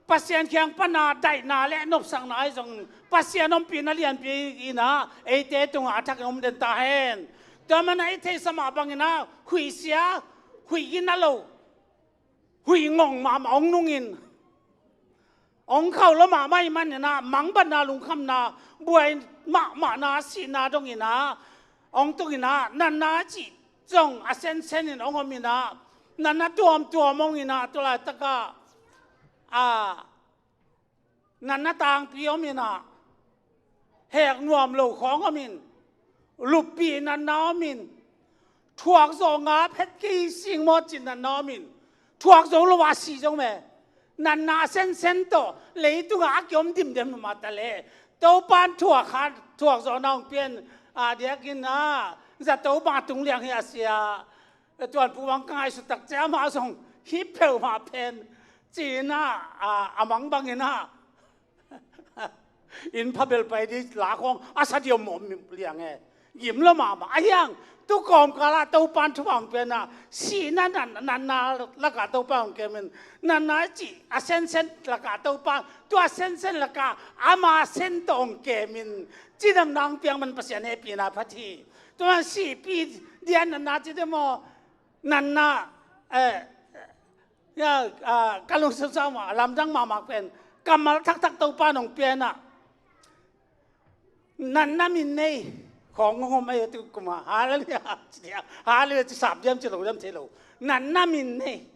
Pasian kiang pana daihna le nopsakna ahi zongin Pasian ompihna lianpi in ah eite tungah a thakin om den ta hen. Tua manin ah i theihsa mah bangin ah huihsia, huih gina lo, huih ngong mahmah hong nungin, hong khauh lua mahmah ahih manin ah, mangbatna, lungkhamna, buai mahmahna, sihna dongin ah, hong tungin ah, natna cih zong a sensen in hong om in ah, natna tuamtuam hong in ah, tu laitak ah, a, natna tangpi om in ah, hek nuam lo khawng om in, luppih natna om in, thuak zawh ngap het kei singmawh cih natna om in, thuak zo lo a si zong meh. Natna a sensen tawh leitungah a kiom dimdem mah ta leh, Topan thuak khat, thuak zawhna hong pia in, a diakin ah, zato bang a tung liang hi a sia. Tuanpu bang ka ngaihsut tak ciang amah zong hih peuhmah pen ci-in ah, a, a mang bangin ah, inn phabel pai ding la khawng a sa diam mawh liang e. Gim lua mahmah. Ahi hang, tu kawmkal ah Topan thupha hong pia in ah, sihna natna, natna lakah Topan hong kem in, natna cih a sensen lakah Topan, tua sensen lakah ama sen tawh hong kem in, cidamna hong piak man Pasian hehpihna phat hi. Tua man sihpih dia natna ci ding maw, natna, eh, ya, ah, ka lungsim sa mah, a lamdang mahmah pen, kammal thakthak Topan hong pia in ah, natna min nei khawng hong om ahi tu kum ah, hallelujah, hallelujah, ci sap diam, ci lo diam thei lo. Natna min nei.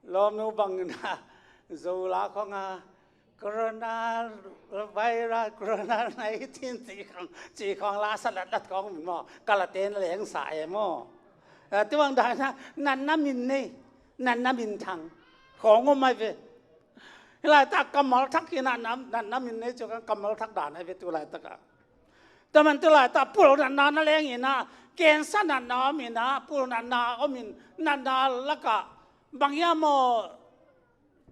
Lawmnu bangin ah, Zo la khawng ah, corona virus, corona nineteen ci khawng, ci khawng la sa latlat khawng min maw, ka la ten leng sa e maw. Eh, tu bang dan ah, natna min nei, natna minthang khawng om ahi ve. Hih laitak kammal thak hi in ah, natna, natna min nei ci khawng kammal thak dan ahi ve tu laitak ah. Tua man tu laitak pul natna na leng in ah, cancer natna om in ah, pul natna om in, natna lakah bang hiam maw,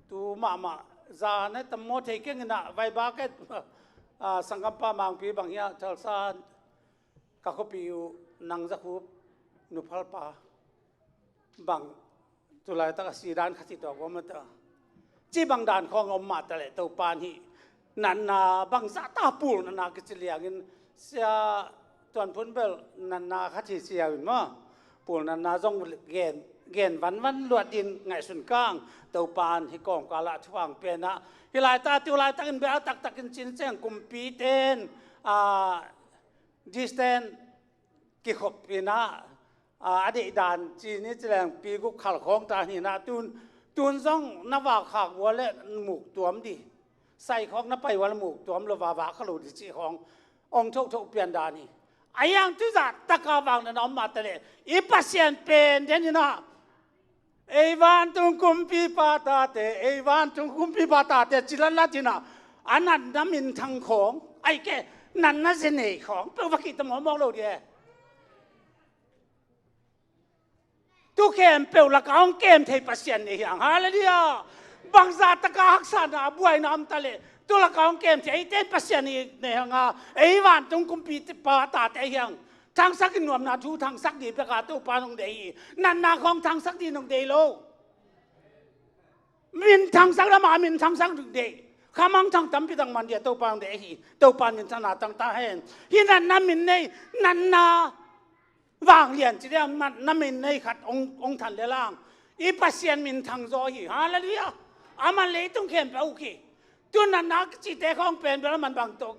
tu mahmah, zan a tam maw thei keng in ah, vai ba ket, ah, sanggampa Mangpi bang hiam, Thalsa, ka khuapi uh, Nang Za Khup nuphalpa bang, tu laitak a si dan khat hi tawh a guam a ta. Ci bang dan khawng om mah ta leh Topan hih natna bangzah ta pul natna kici liangin, sia Tuan Phun bel natna khat hi sia in maw. Pul natna zong gen, gen vanvan luat ding ngaihsun kang, Topan hih kawmkal ah thupha hong pia in ah. Hih laitak, tu laitakin bel taktakin cin ceng kumpi ten, a, distance kikhop in ah, a, a deih dan ci ni ci leng pi guk khal khawng ta hi in ah, tun, tun zong na vak khak ua leh muk tuam dih. Sai khawng na pai ua leh muk tuam lo, va vak kha lo dih cih khawng hong thotho pian dan hi. Ahi hang tu zah taka vak na om mah ta leh, i Pasian pen den in ah, ei vantung kumpipa tate, ei vantung kumpipa tate ci latlat in ah, a natna minthang khawng, ahih kei leh natna zi nei khawng peuh va kihta mawkmawk lo dih e. Tu khempeuh lakah hong kem thei Pasian nei hi hang. Hallelujah. Bangzah taka haksatna, buaina om ta leh, tu lakah hong kem thei eite in Pasian nei hi hang a, ei vantung kumpipa tate hi hang. Thangsak in nuamna thu thangsak ding bek a Topa in hong deih hi. Natna khawng thangsak ding hong deih lo. Min thangsak lam ah min thangsak ding deih. Khamang thang tampi tak man ding a Topa in hong deih hi. Topa in min thangna tang ta hen. Hih natna min nei, natna vanglian ci ding a, natna min nei khat hong, hong than lel hang, i Pasian minthang zaw hi. Hallelujah. Aman leitung khempeuh a uk hi. Tu natna cihte khawng pen bel aman bang tawh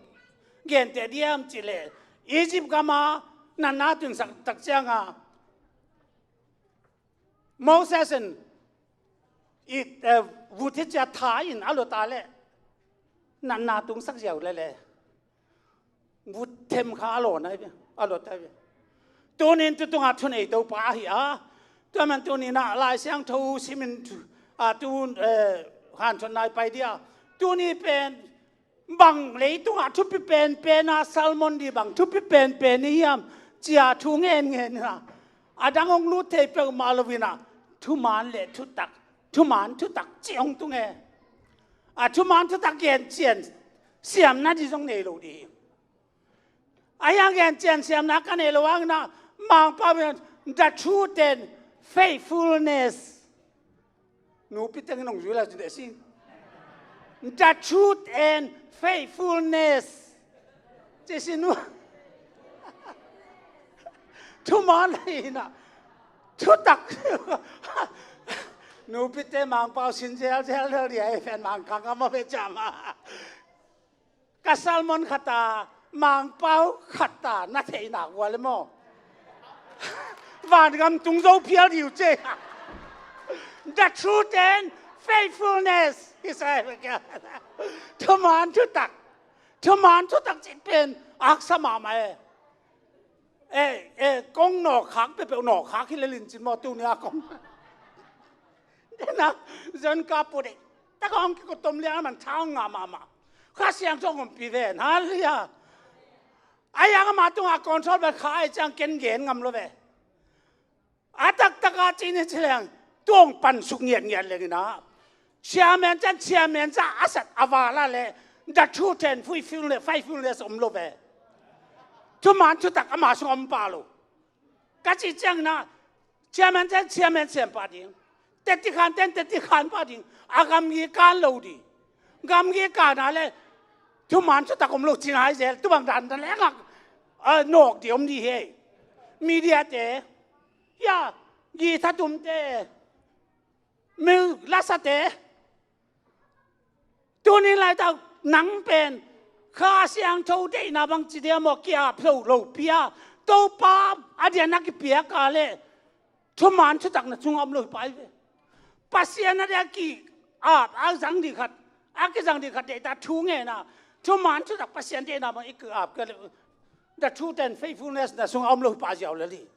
genteh diam cih leh, Egypt gam ah natna tunsak tak ciang a, Moses in i, eh, vut hi ci a tha in a luat leh, natna tungsak ziau lel e. Vut them kha a luat ahi ve, a luat ahi ve. Tuni in tu tungah thunei Topa ahi a. Tua man tuni in ah Lai Siangtho sim in tu, a, tu, eh, hanthotna i pai ding a. Tuni pen bang leitungah thupi penpen a, sermon ding bang thupi penpen i hiam ci a thu ngenngen in ah, a dang hong lut thei peuhmah lo in ah, thuman le thutak, thuman thutak cih hong tung e. A thuman thutak gencian siamna ding zong nei lo ding hi. Ahi hang gencian siamna ka nei lo hang in ah, Mangpau in ah, the truth and faithfulness. Nupi teng in hong zui lai ci deh si. The truth and faithfulness. Ci si nu. Thuman hi in ah, Thutak. Nupite Mangpau sin zelzel lo dia, e, fen Mangkang a ma ve ciama. Ka sermon khat a Mangpau khat a na theihna uh a le maw, vangam tung zo phial ding uh ci. The truth and faithfulness. Israel kia. Thuman thutak. Thuman thutak cih pen aksa mahmah e. E, e, kong nawkkhak peuhpeuh nawkkhak hi lel in cin maw, tuni a kong. Dena, zon ka pu dei. Ta kong kiko tom liang man thang nga mahmah. Kha Siangtho hong ompih ven. Halleluiah. A yang ama tungah control bel kha ai ciang ken gen ngam lo ve. A taktak a cih ni ci leng, tua hong pansuk ngiatngiat leng ina. Chairman ciang chairman ca a sat a vala le, the truth and faithfulness, faithfulness om lo ve. Thuman thutak ama sung om pah lo. Ka cih ciang ina, chairman ciang chairman sem pah ding. Teti khan ten teti khan pah ding. A gamgi kan lo ding. Gamgi kan a le, thuman thutak om lo cih nai zel. Tubang dan dan lengak, a, nawk ding om ding hi. Media te. Ya, guitar tumte, music lasate. Tuni laitak nang pen Kha Siangtho deihna bang ci dia maw, ki-ap lo lo pia. Topa a dian a kipiak a le thuman thutak na sung om lo hi pai ve. Pasian a dia ki-ap a zang ding khat, a kizang ding khat deihta thu ngen a, thuman thutak Pasian deihna bang i ki-ap ka le, the truth and faithfulness na sung om lo hi pai ziau le li.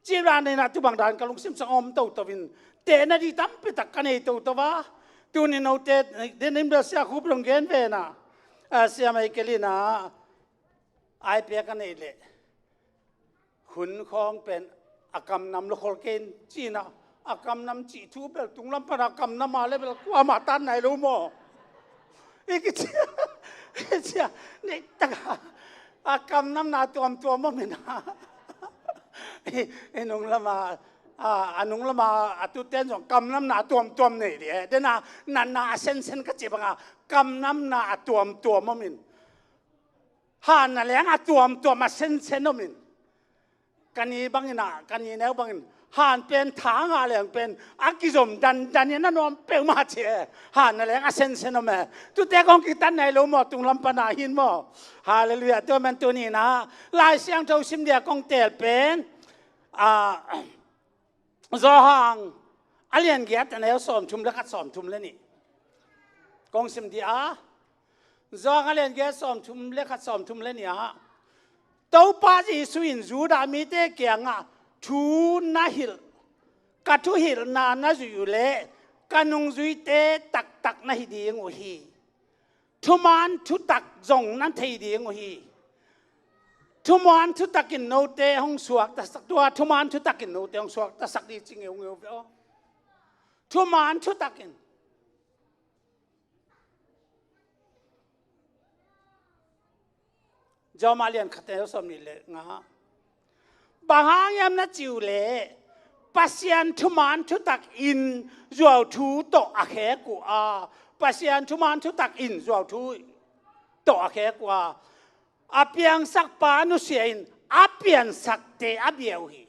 Cih dan ina tubang dan ka lungsim sang om toto in, te na di tampi tak ka nei toto va. Tuni note, den in bel sia khup long gen ve na. A, sia mai ke li na. Ai pia ka nei le. Hun khong pen a kam nam lo khol ken cina. A kam nam cih thu bel tung lam pan a kam nam a le bel kua ma tan nai lo maw. I kicia, i kicia, nei taka. A kam nam na tuamtuam om ina. I, i nung lama, a, a nung lama a tu ten zong kam nam na tuamtuam nei di e. Dena, na, na a sensen ka ci banga, kam nam na a tuamtuam om in. Han na leng a tuamtuam a sensen om in. Ka ni bangin a, ka ni neu bangin, han pen thang a leng pen, a kizom dandan in a nuam peuhmah ci e. Han na leng a sensen om e. Tute kong kitan nai lo maw, tung lam pan a hin maw. Halleluiah, tua man tuni na. Lai Siangtho sim dia kong tel pen. A, Zawhang a lian giat a neu sawmthum le khat sawmthum le nih. Kong sim di a. Zawhang a lian giat sawmthum le khat sawmthum le nih ah. Topa Jesu in Judah mite kiangah thu na hilh, ka thuhilhna na zuih uh leh ka nungzuite taktak na hi ding uh hi. Thuman thutak zong na thei ding uh hi. Thuman thutakin note hong suaktasak, tua thuman thutakin note hong suaktasak ding ci ngeungeu ve aw. Thuman thutakin. Rom a lian khat a neu sawmnih le nga. Bang hang hiam na cih uh leh, Pasian thuman thutak in zuauthu tawh a khek uh a, Pasian thuman thutak in zuauthu tawh a khek uh a, a piangsakpa nusia in a piansakte a bia uh hi.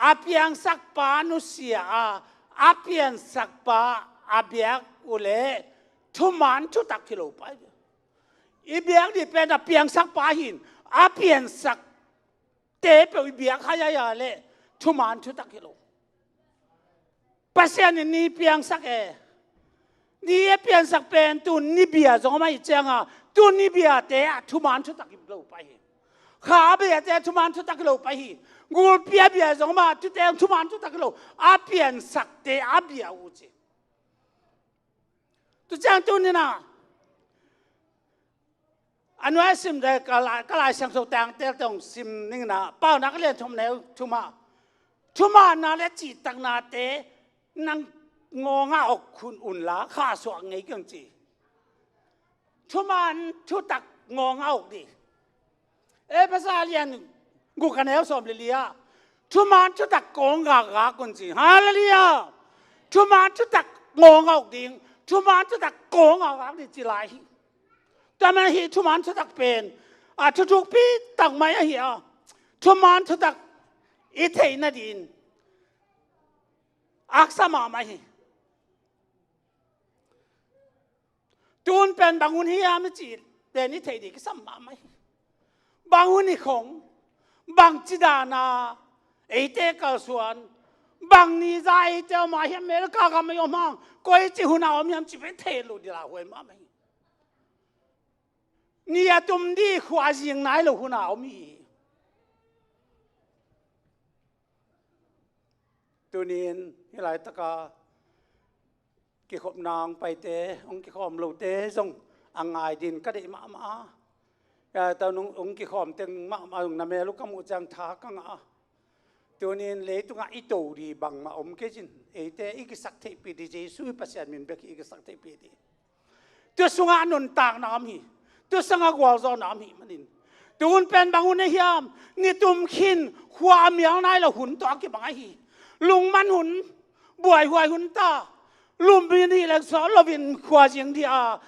A piangsakpa nusia a, a piansakpa a biak uh leh thuman thutak hi lo pai. I biak ding pen a piangsakpa hi in, a piansakte peuh i biak hai a, a leh thuman thutak hi lo. Pasian in ni piangsak e. Ni a piansak pen tu ni bia zong om ahih cianga, tu ni biate ah thuman thutak hi lo pai hi. Kha biate thuman thutak hi lo pai hi. Gulpi a bia zong om a, tute thuman thutak hi lo. A piansakte a bia uh ci. Tu ciang tuni na. A nuai sim de ka Lai, ka Lai Siangtho tangtel tong sim ning na. Paunak a lian thum neu thum ah. Thumanna le cihtaknate nang ngawng a awk khun unla, kha suak ngei keng ci. Thuman thutak ngawng a awk ding. Efesa lian guk a neu sawm le li ah. Thuman thutak kawng gakgak un ci. Halleluiah. Thuman thutak ngawng a awk ding. Thuman thutak kawng gakgak ding ci lai hi. Tua man hih thuman thutak pen a thuthukpi tak mai ahi a. Thuman thutak i theih nadingin haksa mahmah hi. Tun pen bang hun hiam i cih pen i theih ding kisam mahmah hi. Bang hun hi khong, bang ci dana eite kalsuan, bang ni za eite om a hiam, America gam i om hang, koi ci hun a om hiam cih pen theih loh ding lauhuai mahmah hi. Ni a tum ding, khua zing nai lo hun a om hi. Tunin hih laitaka kikhopna hong paite, hong kikhawm lote zong a ngai dingin ka deih mahmah a. Hih laitaka hong, hong kikhawm teng mahmah zong na mel uh ka muh ciang tha ka ngah a. Tunin leitungah i to ding bangmah om kei cin, eite i kisaktheihpih ding Jesu i Pasian min bek hi, i kisaktheihpih ding. Tu sungah nuntakna om hi. Tu sungah gualzawhna om hi manin, tun pen bang hun ahi hiam? Ni tum khin khua a mial nai lo hun tawh a kibang ahi. Lungman hun, buaihuai hun ta, lum in hi leng sawt loin khua zing ding a,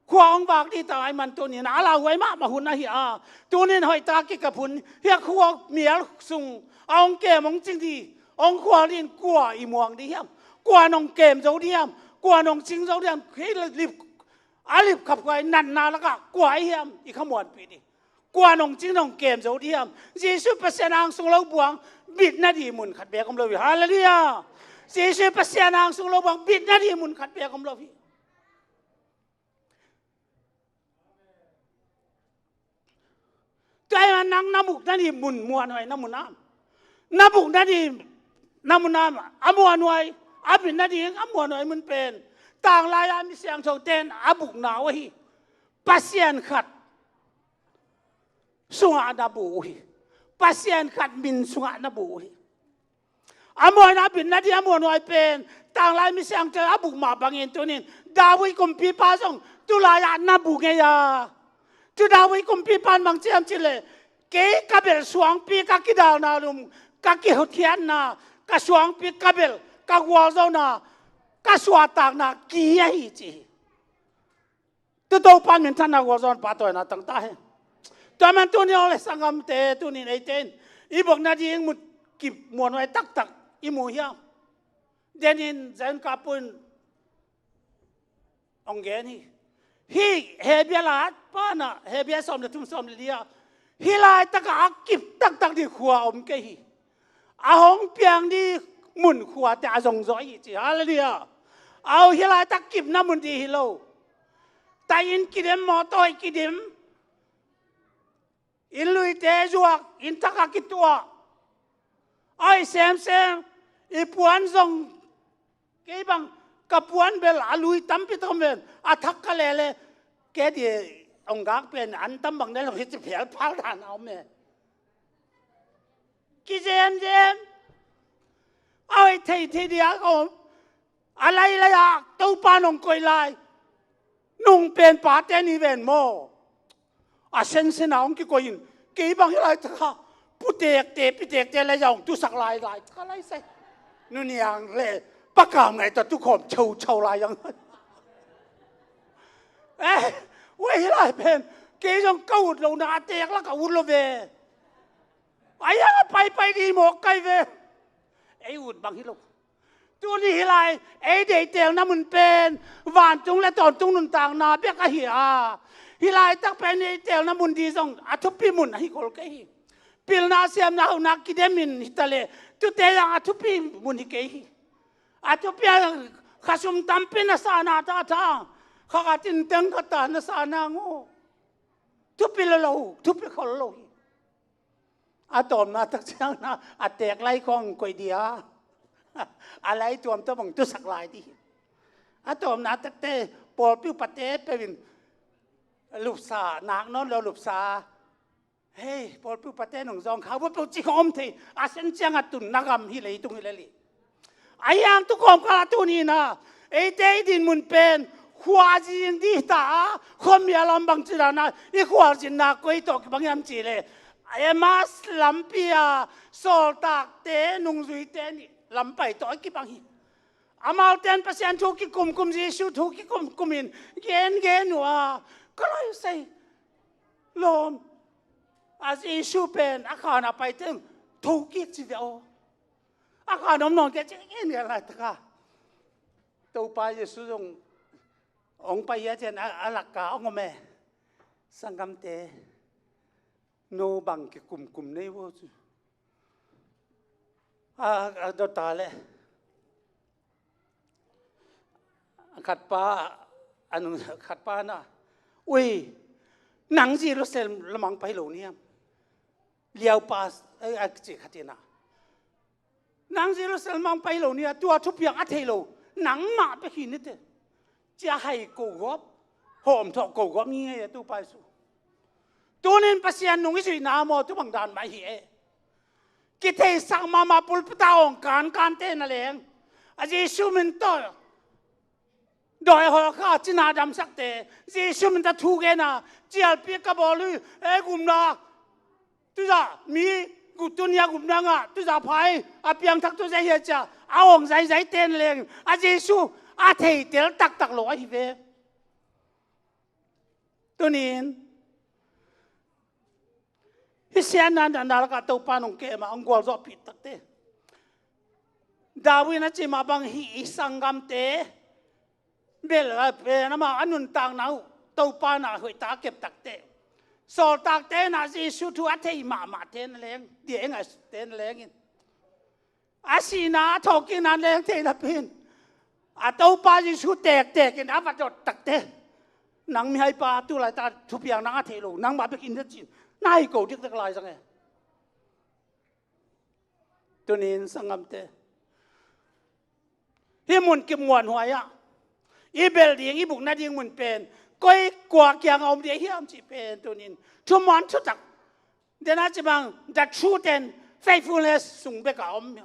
khua hong vak ding ta lai man tunin a lauhuai mahmah hun ahi a. Tunin hoihtak kikap hun hi a, khua mial sung a hong kem hong cing ding, hong khual dingin kua i muang ding hiam? Kua nong kem zo ding hiam? Kua nong cing zo ding hiam? Hih lip, a lipkhaphuai natna lakah kua ahi hiam i khamuanpih ding? Kua nong cing nong kem zo ding hiam? Jesu Pasian angsung lo buang bitna ding mun khat beek om lo hi. Halleluiah. Jesu Pasian angsung lo buang bitna ding mun khat beek om lo hi. Tua ahih manin nang na bukna ding mun muanhuai na mun a, na bukna ding na mun a, a muanhuai, a bitna ding a muanhuai mun pen tanglai-a mi siangthote in a bukna uh ahi. Pasian khat sungah na buk uh hi. Pasian khat min sungah na buk uh hi. A muanhuai, a bitna ding a muanhuai pen tanglai mi siangthote a buk mah bangin tunin David kumpipa zong tulai-ah na buk ngei a. Tu David kumpipa in bang ci hiam cih leh, kei ka belh suangpi, ka kidalna lum, ka kihotkhiatna, ka suangpi, ka belh, ka gualzona, ka suahtakna ki ahi ci hi. Tu Topa minthanna gualzawhna, pahtawina tang ta hen. Tua man tuni aw le sanggamte, tunin eite in i bukna ding mu, kimuanhuai taktak i mu hiam? Denin Zion Kapu in hong gen hi. Hih Hebru a, pana Hebru sawm le thum, sawm le li-ah, hih laitakah a kip taktak ding khua om kei hi. A hong piang ding mun khuate a zongzaw hi ci. Halleluiah. Aw, hih laitak kipna mun ding hi lo. Taih inn kidim, mawtaw inn kidim, inn luite zuak, inn thak a kituah, a hoih semsem, i puan zong, kei bang ka puan bel a lui tampi tak om ven, a thak ka lele, kei ding hong gak pen an tam bang ne lo hi ci, phial phal dan a om e. Kizemzem, a hoih theithei ding a ka om. A lailai-ah Topa nong koih lai, nung pen pate ni ven maw? A sensen a hong kikoih in, kei bang hih laitakah putekte, pitekte lai-ah hong tusak lai, laitakah lai sai. Nuniang le pakam ngai tawh tukhawm chauchau lai-ah. Eh, wei hih lai pen kei zong ka ut lohna a teek lakah ut lo ve. A hiang a paipai ding mawk kai ve. Ei ut bang hi lo. Tuni hih lai ei deihtelna mun pen vantung le tawntung nuntakna bek ahi a, hih laitak pen ei deihtelna mun ding zong a thupi mun ahi khol kei hi. Pilna, siamna, hauhna kidemin hi ta leh, tute zong a thupi mun hi kei hi. A thupi a, khasum tampi na sahna ta ta, kha khat in teng khat ta na sahna ngaw. Thupi lo lo, thupi khol lo hi. A tawpna tak ciangin a teek lai khawng koih ding a, a lai tuam tawh bang tusak lai ding hi. A tawpna takte pawlpi upate peuh in lupsa, nak nawn lo lupsa. Hei, pawlpi upate nong zawng kha, vua peuh ci khawng om thei, a sen ciang a tunna gam hi leitung hi lel hi. A hiang tu kawmkal a tuni-in a, eite i din mun pen khua zing ding hi ta a, khuamial a om bang ci dan a, i khualzinna koi tawh kibang hiam cih leh, Emmaus lampi-a sawltakte, nungzuite nih lampai tawh a kibang hi. Amaute in Pasian thu kikumkum, Jesu thu kikumkum in gengen uh a, ka lai sei lawm. A Jesu pen a khan a paite in tho kik ci ve aw. A khan om nawn kei ci, en ngiat laitak a Topa Jesu zong hong pai hi a, cian a, a lakka hong om e. Sanggamte, no bang kikumkum nei vo cu. A, a dota le khatpa, a nung khatpa na, ui, nang Jerusalem lamang pai lo niam? Liaupa, eh, a kici khat in a, nang Jerusalem lamang pai lo nia, tua thupiang a thei lo nangmah bek hi ni te. Cia hai ko gawp, hawm thawh ko gawp ngei a Topa Jesu. Tunin Pasian nung i zuihna maw, tu bang dan mah hi e. Kitheisak mahmah pulpit a awng kankan te na leng, a Jesu min tawh dawi hawl kha, cina damsakte, Jesu min tawh thu gen a, cialpi ka bawl hi, e gumna, tuzah mi, gu-, tunia gumna ngah, tuzah phai, a piangthak tuzah hi a cia, a awng zaizai te na leng, a Jesu a theitel taktak lo ahi ve. Tunin, hih siatna natna lakah Topa nong kem a, hong gualzawhpih takte. David in a cih mah bang, hih i sanggamte bel a pen amah a nuntakna uh Topa na hoihtak a kep takte. Sawltakte na Jesu thu a thei mahmahte na leng, dia e ngaihsute na leng in. A sihna, a thawhkikna leng thei napi in, a Topa Jesu tektek in a va dot takte. Nang mihaipa, tu laitak thupiang nang a thei lo, nangmah bek in na cin, na hi ko dikdek lai zang e. Tunin sanggamte, hih mun kip muanhuai ah i belh ding, i buk nading mun pen koi kua kiang a om ding hiam cih pen tunin thuman thutak, den a ci bang, the truth and faithfulness sung bek a om hi.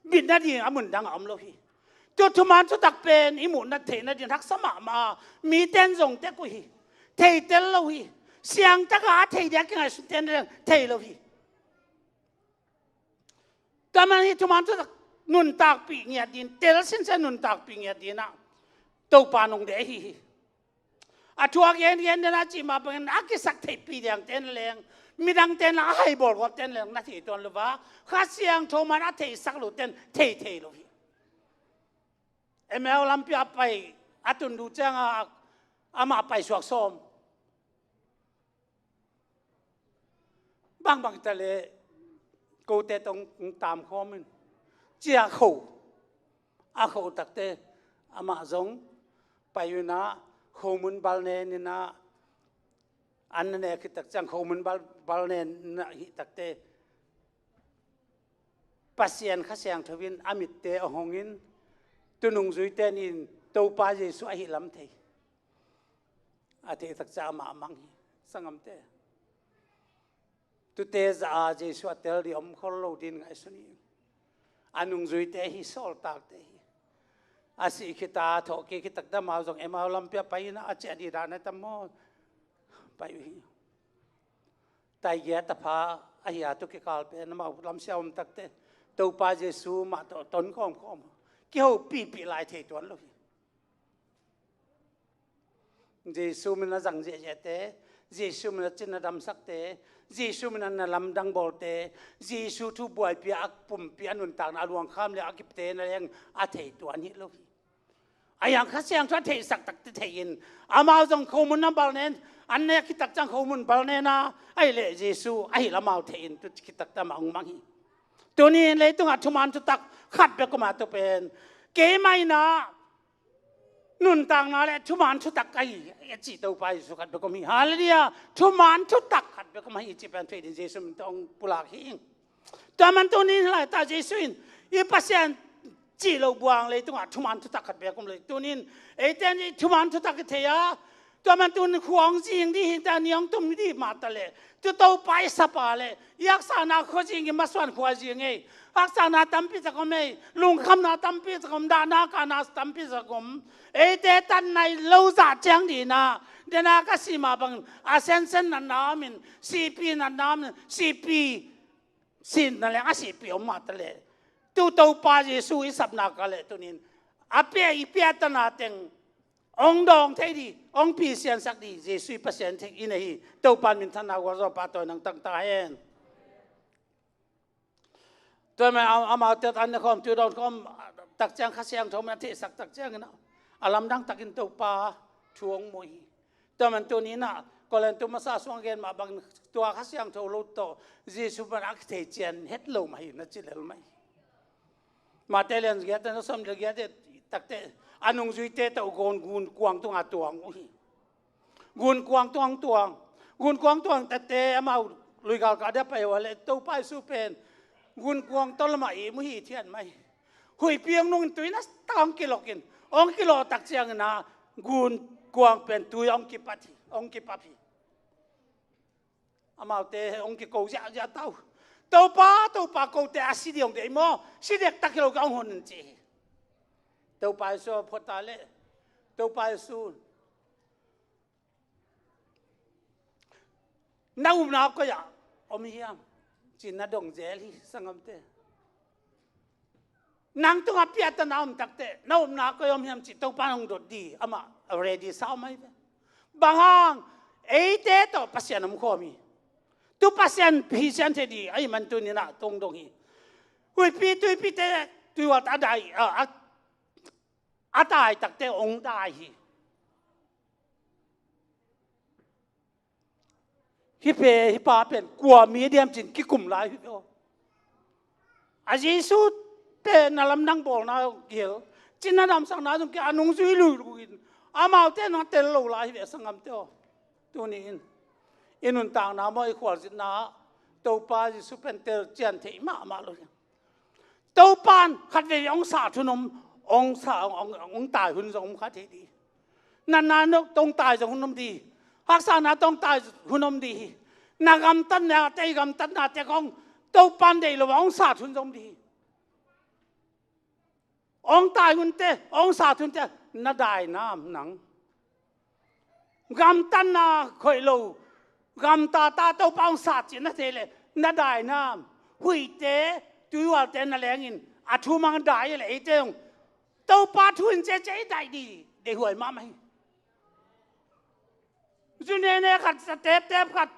Bit nading a mun dang a om lo hi. Tu thuman thutak pen i muh na theih nading haksa mahmah a, mi ten zong tek uh hi. Theitel lo hi. Siangtak a a thei ding a kingaihsun ten thei lo hi. Tua man hih thuman thutak nuntakpih ngiat ding, tel sinsen nuntakpih ngiat ding ah Topa nong deih ahi hi. A thu a gengen den a cih mah bangin a kisak theihpih ding ten leng, midang ten a hai bawlgawp ten leng na thei tuan lo va, Kha Siangtho man a theisak lo ten thei thei lo hi. Emmaus lampi a pai a tun duh ciang a, amah paisuak sawm. Bangbang ta leh kote tawh hong tamkhawm in, cia kho, a kho takte amah zong pai uh in ah, khomun bal nen in ah, an na nek khit tak ciang khomun bal, bal nen in ah hih takte Pasian Kha Siangtho in a mitte a hong in, tu nungzuite in Topa Jesu ahi lam thei. A theih tak ciang amah a mang hi. Sanggamte, tute zah a Jesu a tel ding om khol lo ding ngaihsun hi. A nungzuite hi, sawltakte hi. A sih khit a, thawhkik khit tak dah amau zong Emmaus lampi a pai in ah, a ciah ding dan a tam maw? Pai uh hi. Taigia tapha ahi a, tu kikal pen amau lamsia om takte Topa Jesu mah tawh ton khawmkhawm, kihopihpih lai thei tuan lo hi. Jesu min a zang ziahziahte, Jesu min a cina damsakte, Jesu min a na lamdang bawlte, Jesu thu buaipih a pumpi a nuntakna a luangkham le a kipte na leng a thei tuan hi lo hi. A hiang Kha Siangtho a theihsak takte thei in, amau zong khomun a bal nen, an nek khit tak ciang khomun bal nen a, ahih leh Jesu ahi lam amau thei in, tu khit tak ciang amah hong mang hi. Tuni in leitungah thuman thutak khat bek om a, tua pen keimah in ah nuntakna le thuman thutak ka hi a cih Topa Jesu khat bek om hi. Halleluiah. Thuman thutak khat bek om hi cih pen thuih ding Jesu min tawh hong pulak hi ing. Tua man tuni in hih laitak Jesu in i Pasian cih lo buang leitungah thuman thutak khat bek om lo hi. Tuni in eite in i thuman thutak i thei a, tua man tuni in khua hong zing ding hi ta, ni hong tum ding mah ta leh, tu Topa i sap a leh i haksatna khua zing, i masuan khua zing ei. Haksatna tampi tak om ei, lungkhamna tampi tak om, dahna kahna tampi tak om. Eite tan nai lo zah ciang ding in ah, den a ka sih mah bangin a sensen natna om in, sihpih natna om in, sihpih sih na leng a sihpih om mah ta leh, tu Topa Jesu i sapna ka leh tuni in a pia, i piatana teng hong dawng thei ding, hong pisiansak ding Jesu i Pasian thei in ahi. Topa minthanna gualzawhpa tawi nang tangtak hen. Tua man amaute an ne khawm, tu dawn khawm, tak ciang Kha Siangtho man a theihsak tak ciangin a lamdang takin Topa thu hong mu hi. Tua man tuni-in ah Korintu masa sungah gen mah bangin tua Kha Siangtho lo tawh Jesu pan a kithei cian het lo mah hi, na ci lel mah hi. Mate lian giat, na sawm lian giat, takte a nungzuite tawh gun, gun kuang tungah tuang uh hi. Gun kuang tuang tuang. Gun kuang tuang takte amau lui galkah dia pai uh a leh Topa Jesu pen gun kuang tawh lamah i mu hi thian mah hi. Huihpi hong nungin tui na tak hong kilawkin, hong kilawh tak ciangin ah gun kuang pen tui hong kipat hi, hong kipap hi. Amaute hong kiko ziahziah ta uh. Topa, Topa, kote a si ding hong deih maw? Si dektak hi lo ka hong hun in ci hi. Topa Jesu a phawk ta leh Topa Jesu, na upna koi ah om hiam? Ci-in na dong zel hi, sanggamte. Nang tungah piahtana om takte, na upna koi om hiam ci Topa in hong dot ding, amah ready sa om ahi ve. Bang hang, eite tawh Pasian om khawm hi. Tu Pasian hi sian thei ding ahih man tuni-in ah hong dong hi. Huihpi tuipite, tuihualte a dai, a, a, a dai takte hong dai hi. Hih pen, hih pa pen kua mi diam ci-in kikum lai hi ve aw. A Jesu pen a lamdang bawlna hong kihel, cina damsakna hong kihel, a nungzui luiluiin amaute na tel lo lai hi ve, sanggamte aw. Tuni-in i nuntakna maw, i khualzinna ah Topa Jesu pen tel cian thei mahmah lo hi. Topa in khatvei hong sat hun om, hong sa, hong, hong, hong tai hun zong om kha thei ding. Natna tawh hong tai zong hun om ding. Haksatna tawh hong tai hun om ding hi. Na gamtatnate, i gamtatnate khawng Topa in deih lo a hong sat hun zong om ding hi. Hong tai hunte, hong sat hunte, na dai nam nang? Gamtatna khoih lo, gamtata Topa hong sat cih na thei leh na dai nam? Huihte, tuihualte na lengin a thu mang dai leh eite zong Topa thu in cece i dai ding, deihhuai mahmah hi. Zu nene khat, sa teptep khat,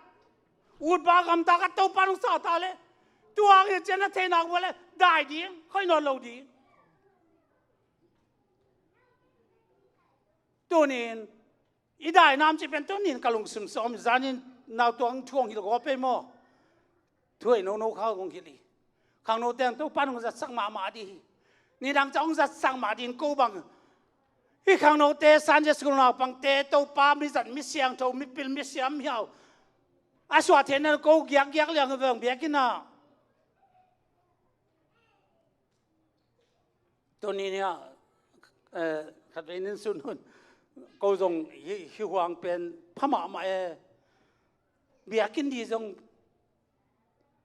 utpa gamta khat Topa in hong sat ta leh, tua hi ciang na theihna uh a leh dai ding, khoih nawn lo ding. Tuni-in i dai nam cih pen tuni-in ka lungsim sawm, zanin nau tuang thu hong hilh gawp ei maw? Thu ei nono kha hong hilh hi. Khangnote hong Topa in hong zatsak mahmah ding hi. Nidang ciang hong zatsak mah ding, ko bang. Hih khangnote, Sunday school naupangte, Topa mi zat, mi siangtho, mi pil, mi siam hiau a suah theihna ko giakgiak liang hi veng biakinn ah. Tuni ni-ah, eh, khatvei nin sun hun. Ko zong hi, hi huang pen pha mahmah e. Biakinn ding zong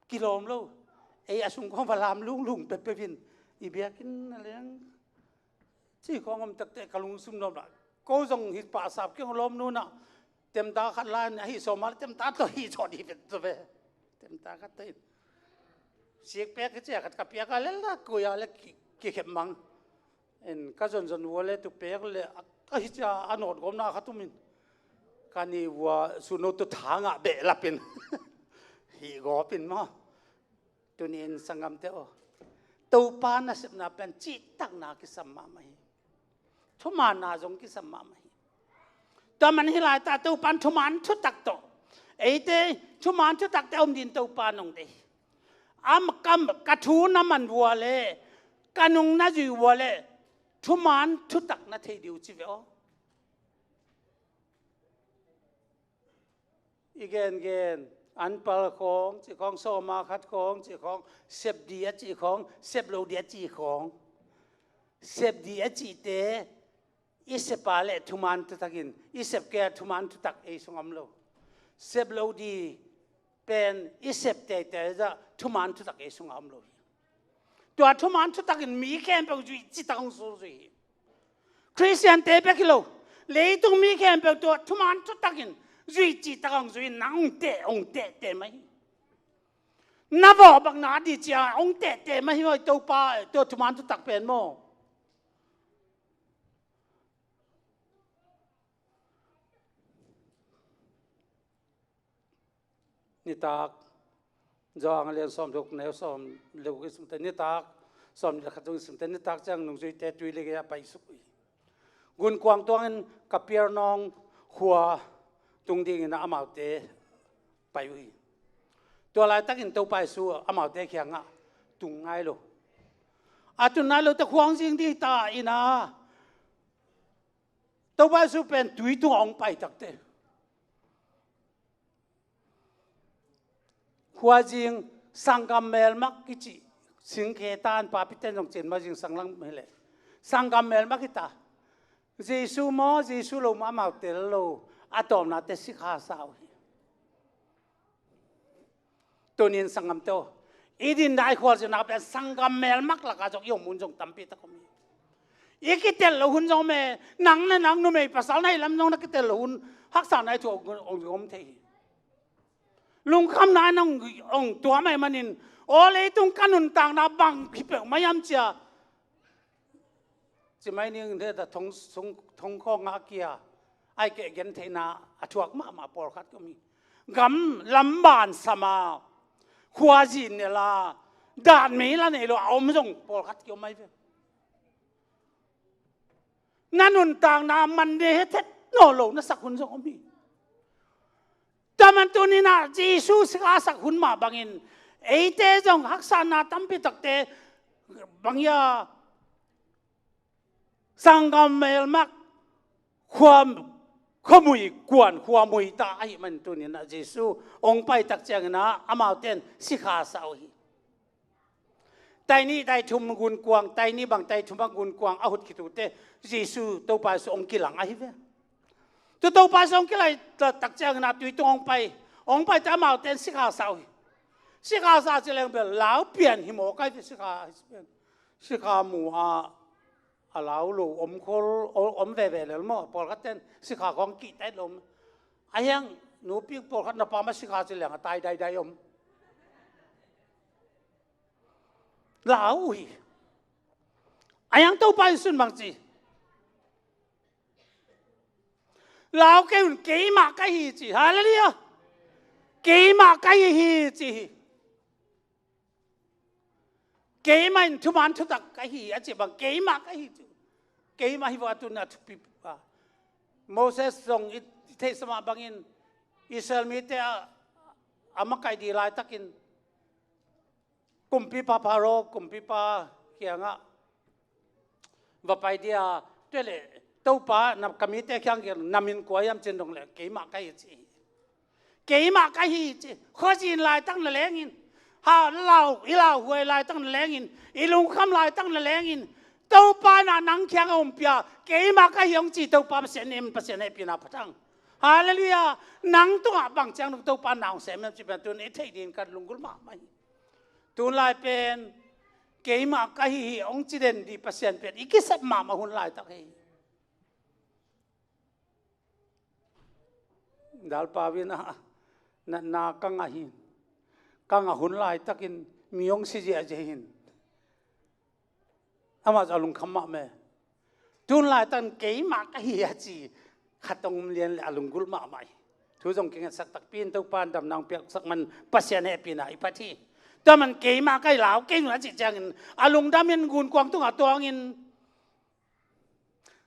kilawm lo. Ei a sung khawng va lam lunglung peuhpeuh in. I biakinn a leng ci khawng om takte ka lungsim nuam lah. Ko zong hi pahsap keng lawm nunah. Temta khat la in a hih sawm a, temta tawh hih sawm hi vet zaw ve. Temta khat tawh in. Sik pek hi cia khat ka piak a lel la, kui a le ki, kikhep mang. En ka zonzon vua le tu pek le, a, a hi cia a nawt gawmna khat um in. Ka ni vua suno tu tha ngah behlap in. Hih gawp in maw. Tuni-in sanggamte aw, Topa nasepna pen cihtakna kisam mahmah hi. Thumanna zong kisam mahmah hi. Tua man hi laita Topa in thuman thutak tawh, eite thuman thutakte om din Topa in hong deih hi. Am kam ka thu na man vua le, ka nung na zui vua le, thuman thutak na thei ding uh ci ve aw. I gengen, anpal khawng cih khawng, sawma khat khawng cih khawng, sep ding a cih khawng, sep lo ding a cih khawng. Sep ding a cihte i sep a le thuman thutak in, i sep kei a thuman thutak ei sung om lo. Sep lo ding pen i sep teitei zah thuman thutak ei sungah om lo hi. Tua thuman thutak in mi khempeuh zuih citak hong zui hi. Khristiante bek hi lo, leitung mi khempeuh tua thuman thutak in zuih citak hong zui, nang hong teh, hong tehteh mah hi. Na vawh bang na ding cia hong tehteh mah hi, hoi Topa, tua thuman thutak pen maw. Nitak Johan a lian sawm le guk, neu sawm le guk i simte nitak, sawm le khat zong i simte nitak ciang nungzuite tui le gei-ah paisuk uh hi. Gunkuang tuangin Kapernaum khua tung dingin amaute pai uh hi. Tua laitakin Topa Jesu amaute kiangah tung nai lo. A tun nai lo te khuang zing dih ta in a, Topa Jesu pen tui tungah hong pai takte, khuazing sanggam melmak kici, singkhe tan papiten zong cin ma zing sanglang hileh, sanggam melmak hita. Jesu maw, Jesu lo maw, amau tel lo, a tawpnate sikha sa uh hi. Tunin sanggamte aw, i din dai khualzinna pen sanggam melmak lakah zong i om hun zong tampi tak om hi. I kitel lo hun zong om e, nang na nang numei pasal na hi lam zong na kitel lo hun, haksa nai thu ong, ong om thei hi. Lungkham nai nang ong tua mai manin, aw leitung ka nuntakna bang hi peuh mai am cia. Ci mai ning he ta thong, thong, thong khawng a kia, ai keh gen theihna a thuak mahmah pawlkhat ki om hi. Gam lamban sama, khuazin nela, dan mei la nei lo a om zong pawlkhat ki om mai ve. Na nuntakna man ne he thet naw lo na sak hun zong om hi. Tua man tuninah Jesu sikha sak hun mah bangin eite zong haksatna tampi takte bang hia, sanggam melmak, khua, khuamui kuan, khuamui ta ahi man tuninah Jesu hong pai tak cianginah amaute in sikha sa uh hi. Taini taithum gunkuang, taini bang taithum bang gunkuang a hut khitute Jesu, Topa Jesu hong kilang ahi ve. Tu Topa Jesu hong kilang tak ciangin a tui tung hong pai, hong pai ta amaute in sikha sa uh hi. Sikha sa ci leng bel lau pian hi maw kai ve, sikha, sikha mu a, a lau lo om khol, om veve lel maw, pawlkhat ten sikha khawng kih tait lo om. A hiang nupi pawlkhat na pa ma sikha ci leng a tai daidai om. Lau uh hi. A hiang Topa Jesu'n bang ci? Lau kei un, keimah ka hi ci. Halleluiah. Keimah ka hi hi ci hi. Keimah in thuman thutak ka hi a ci bang, keimah ka hi ci. Keimah hi vua tuna thupi a. Moses zong i theihsa mah bangin Israel mite a, a makaih dih laitakin kumpipa Pharaoh, kumpipa kiangah va pai dia, tua leh Topa, na ka mite kiang kiang na min kua hiam cin dong leh keimah ka hi ci. Keimah ka hi ci. Khuazin laitak na lengin, ha, lau, i lauhuai laitak na lengin, i lungkham laitak na lengin, Topa na nang kiang a umpia, keimah ka hi hong ci Topa Pasian in, Pasian hehpihna phatang. Halleluiah. Nang tungah bang ciang dong Topa na hong sem hiam ci pen tun i theih dingin kan lunggulh mahmah hi. Tunlai pen keimah ka hi hi hong ci den dih Pasian pen i kisep mahmah hun laitak hi. Dalpa vinah natna ka ngah hi. Ka ngah hun laitakin mi hong si ziahziah hi. Amah zong a lungkham mahmah. Tunlai tan keimah ka hi a ci khat hong um lian leh a lunggulh mahmah hi. Thu zong kingetsak takpi in Topa in damna hong piaksak man Pasian hehpihna i phat hi. Tua man keimah ka hi, lau kei un a cih ciangin a lungdamin gunkuang tungah tuangin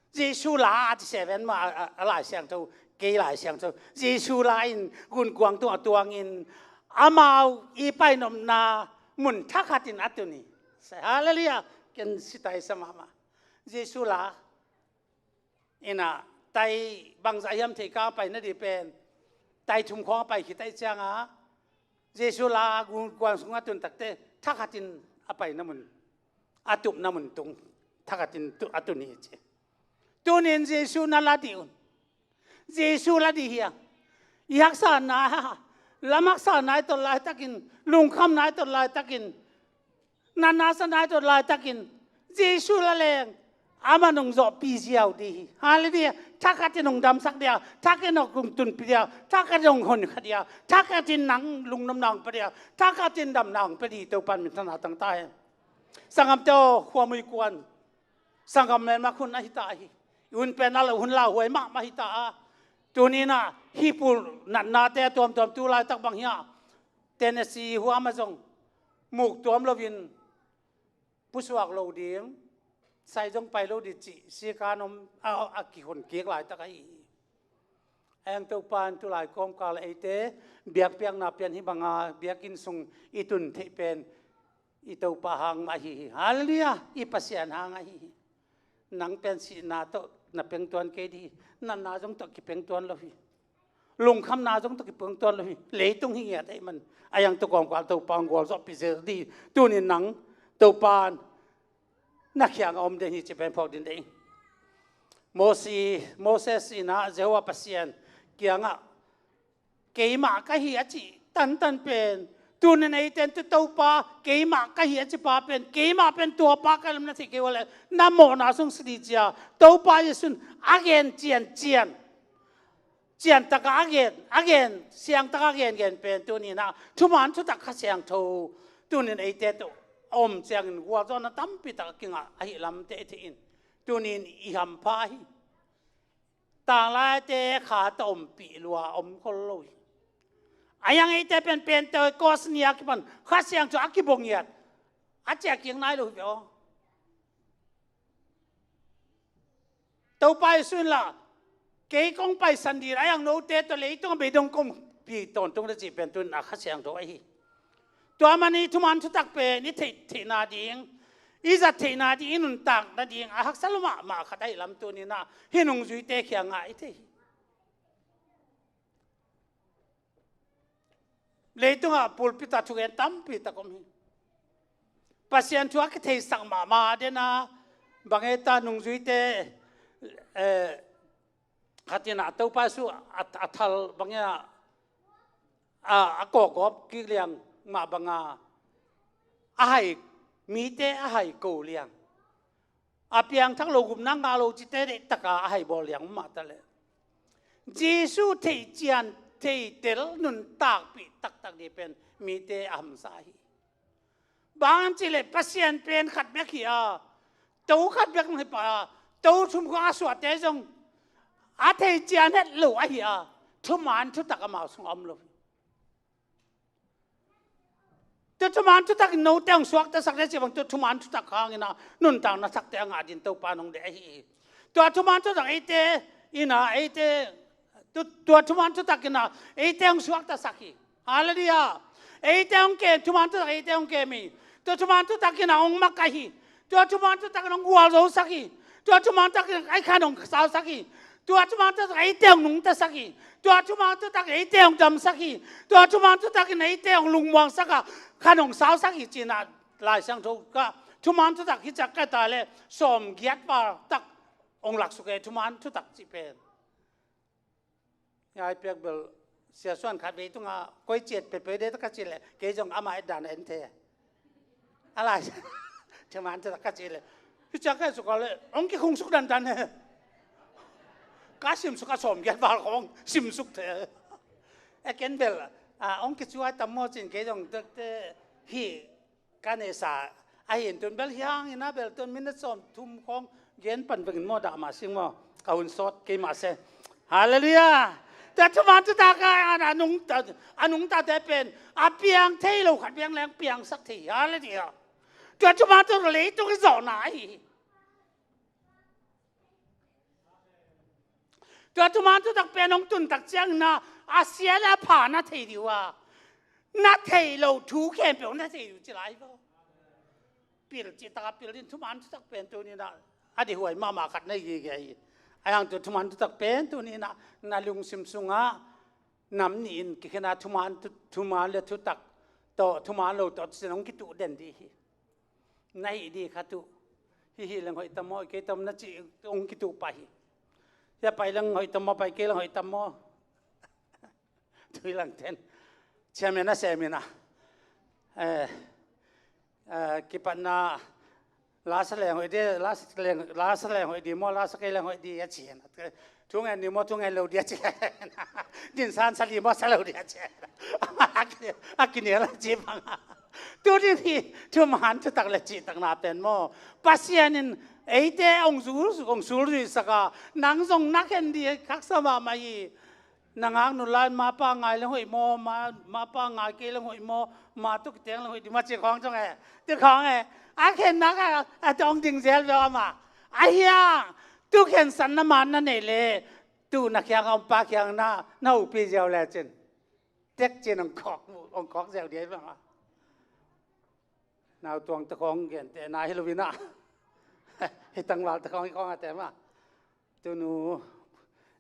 Jesu la a ci seven mah a, a, a Lai Siangtho, kei Lai Siangtho. Jesu la in gunkuang tungah tuangin amau i painopna mun thakhatin a tun hi. Halleluiah. Ken sitai sa mahmah. Jesu la inah tai bangzah hiam thei ka pai nadih pen tai thum khawng a pai khit ahih ciangah Jesu la gunkuang sungah tun takte thakhatin a paina mun, a tupna mun tung thakhatin tu-, a tun hi ci. Tunin Jesu na la dih un. Jesu la dih hiam? I haksatna, lam haksatna i tot laitakin, lungkhamna i tot laitakin, natna satna i tot laitakin Jesu la leng amah nong zawhpih ziau dih hi. Halleluiah. Thakhatin nong damsak dia, thakhatin nong tunpih dia, thakhatin nong honkha dia, thakhatin nang lungnopna hong pia dia, thakhatin damna hong pia dih Topa in minthanna tang ta hen. Sanggamte aw, khuamui kuan sanggam melmak hun ahi ta hi. I hun pen a lo hun lauhuai mahmah hi ta a. Tuninah hih pul natnate a tuamtuam tu laitak bang hiah Tennessee huam ah zong muk tuam loin pusuak lo ding, sai zong pai lo ding cih sikan om a, a kihon kik laitak ahi hi. A hiang Topa in tulai kawmkal eite biakpiakna pian hi banga biakinn sung i tun theih pen i Topa hang mah ahi hi. Halleluiah. I Pasian hang ahi hi. Nang pen sihna tawh na pengtuan kei dih hi. Natna zong tawh kipengtuan lo hi. Lungkhamna zong tawh kipengtuan lo hi. Leitung hi ngiat ahih man a hiang tawh kawmkal Topa hong gualzawhpih zel dih hi. Tunin nang Topa na kiangah om den hi ci pen phawk din deih ing. Mosi, Moses in ah Jehovah Pasian kiangah keimah ka hi a cih tantan pen, tunin eite in tu Topa keimah ka hi a ci pa pen, keimah pen tua pa ka hi lam na theih kei uh leh na mawhna sung si dih ci a Topa Jesu in a gen ciancian, ciantak a gen, a gen, siangtak a gengen pen tunin ah thuman thutak Kha Siangtho tunin eite tawh a om ciangin gualzawhna tampi tak a kingah ahih lam teh i theih in, tunin i hampha hi. Tanglaite kha tawh ompih lua om khol lo hi. A hiang eite pen Pentecost ni a kipan Kha Siangtho a kibawh ngiat a ciah kik nai lo hi ve aw. Topa Jesu in lah kei kong paisan ding a hiang note tawh leitungah beidong kong pi tawntung na cih pen tunin a Kha Siangtho ahi hi. Tua man i thuman thutak pen i theih theihna ding, i zat theihna ding, i nuntak nading a haksa lua mahmah khat ahih lam tunin ah hih nungzuite kiangah i thei hi. Leitungah pulpit ah thugen tampi tak om hi. Pasian thu a kitheisak mahmah den a, bang e ta nungzuite, eh, khat in ah Topa Jesu a, a thal bang e a, a, a kawkgawp kik liang mah banga a hai, mite a hai ko liang, a piangthak lo, gupna ngah lo cite deih taka a hai bawl liang mah ta leh Jesu theih cian, thei tel, nuntakpih taktak ding pen mite a hamsa hi. Bang hang cih leh Pasian pen khat bek hi a, to khat bek hi pah a, to thum khawng a suahte zong a thei cian het lo ahi a, thuman thutak amau sungah om lo hi. Tua thuman thutak in note hong suaktasak le cih bang tua thuman thutak hangin ah nuntakna thakte a ngah ding Topa in hong deih ahi hi. Tua thuman thutak eite in ah eite, tu-, tua thuman thutak in ah eite hong suaktasak hi. Halleluiah. Eite hong kem, thuman thutak eite hong kem hi. Tua thuman thutak in ah hong makaih hi. Tua thuman thutak in hong gualzosak hi. Tua thuman thutak in ah khan hong sausak hi. Tua thuman thutak in eite hong nungtasak hi. Tua thuman thutak in eite hong damsak hi. Tua thuman thutak in eite hong lungmuangsak a khan hong sausak hi ci-in ah Lai Siangtho ka thuman thutak hi ciang ka ta leh sawmgiat val tak hong laksuk e, thuman thutak cih pen. Ngai piak bel Sia Suan khat vei tungah koi ciat pepeu de ka cih leh kei zong amah et dan a en thei. A lai thuman thutak ka cih leh hi ciang ka suk a leh hong kikhung suk dandan he. Ka simsuk a sawmgiat val khawng simsuk thei. E ken bel a hong kicuai tam maw cin kei zong tekte hi. Ka neihsa ahi in tun bel hi hangin a bel tun minute sawm thum khawng gen pan vengin maw, dah mah sing maw, ka hun sawt kei mah se. Halleluiah. Tua thuman thutak a, a nungta, a nungtate pen a piang thei lo khat piang leng piangsak thei hi. Halleluiah. Tua thuman thutak leitung i zawhna ahi hi. Tua thuman thutak pen hong tun tak ciangin ah a sia le a pha na thei ding uh a, na theih loh thu khempeuh na thei ding uh ci lai hi vaw. Pil cih tak a pil in thuman thutak pen tuni-in ah a deihhuai mahmah khat na hi gige hi. A hiang tua thuman thutak pen tuni-in ah na lungsim sungah nam nih in kikhen a thuman thu-, thuman le thutak tawh thuman lo tawh cih hong kituh den ding hi. Na hih ding khat uh hih hih leng hoih tam maw, kei tam na cih hong kituh pah hi. Hia pai leng hoih tam maw, pai kei leng hoih tam maw. Tui langten chairman a sem in ah, eh, eh, kipatna lasa leng hoih ding, lasa leng, lasa leng hoih ding maw, lasa kei leng hoih ding a ci hi. Thu ngen ni maw, thu ngen lo dia ci. Dinsan sa li maw, sa lo dia ci. A ki-, a kinial a ci bang a. Tu ding hi, thuman thutak le cihtakna pen maw, Pasian in eite hong zul, hong sulzuihsak a, nang zong na khen ding haksa mahmah hi. Na ngak nulai in mapa ngai leng hoih maw, ma, mapa ngai kei leng hoih maw, ma tuk teng leng hoih ding maw ci khawng zong e. Ci khawng e. A khenna ka a tawng ding zel beuh a mah. A hiang, tu khensan na man na neih leh, tu na kiang a om pa kiang na, na upi ziau lecin. Tek cin ong khawk, ong khawk ziau dih a hi bang a. Nau tuang te khawng gen te na hi lo in a. Hi tangval te khawng hi khawng a te mah. Tunu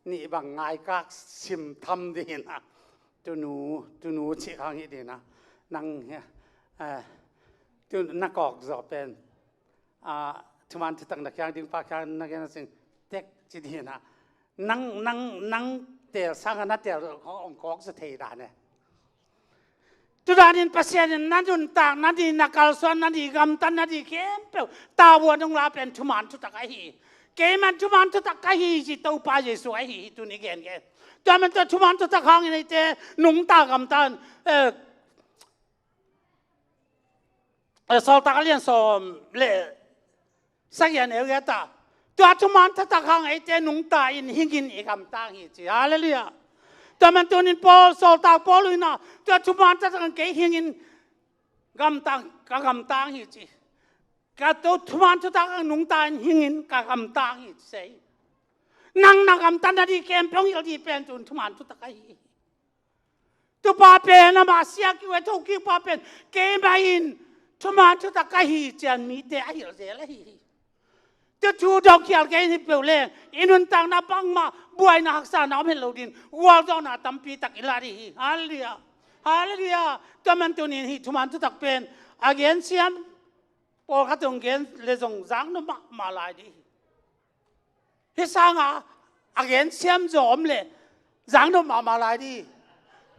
nih bang ngai kak sim tham dih in a. Tunu, tunu ci khang hi dih in a. Nang, eh, tu na kawk zaw pen. Ah, thuman thutak na kiang ding pa kiang na gen a sing tek ci dih in a. Nang, nang, nang tel sang a na tel khawng ong kawk zaw thei dan e. Tudanin Pasian in na nuntak, na di na kalsuan, na di gamtat, na di khempeuh tavuan hong la pen thuman thutak ahi hi. Keiman thuman thutak ka hi ci Topa Jesu ahi hi tuni gengen. Tua man tua thuman thutak hangin eite nungta gamtan, eh, eh, Sawltak a lian sawm le sagih a neu giat ah, tua thuman thutak hang eite nungta in hingin i gamtang hi ci. Halleluiah. Tua man tunin Paul, Sawltak Paul in a, tua thuman thutak hang kei hingin gamtang, ka gamtang hi ci. Ka tua thuman thutak hang nungta in hingin ka gamtang hi ci. Nang na gamtat na di khempeuh hong hilh dih pen tun thuman thutak ahi hi. Tupa pen amah sia kiu e, tho kiu pa pen keimah in thuman thutak ka hi cian mite a hilh zel ahi hi. Tua thu dawngkhial kei in hi peuh leng i nuntakna bangmah buaina haksatna om het lo ding, gualzawhna tampi tak i la dih hi. Halleluiah. Halleluiah. Tua man tunin hih thuman thutak pen a gensiam pawlkhat hong gen le zong zaknop mahmah lai dih hi. Hih sanga a gensiam zaw om le zaknop mahmah lai dih.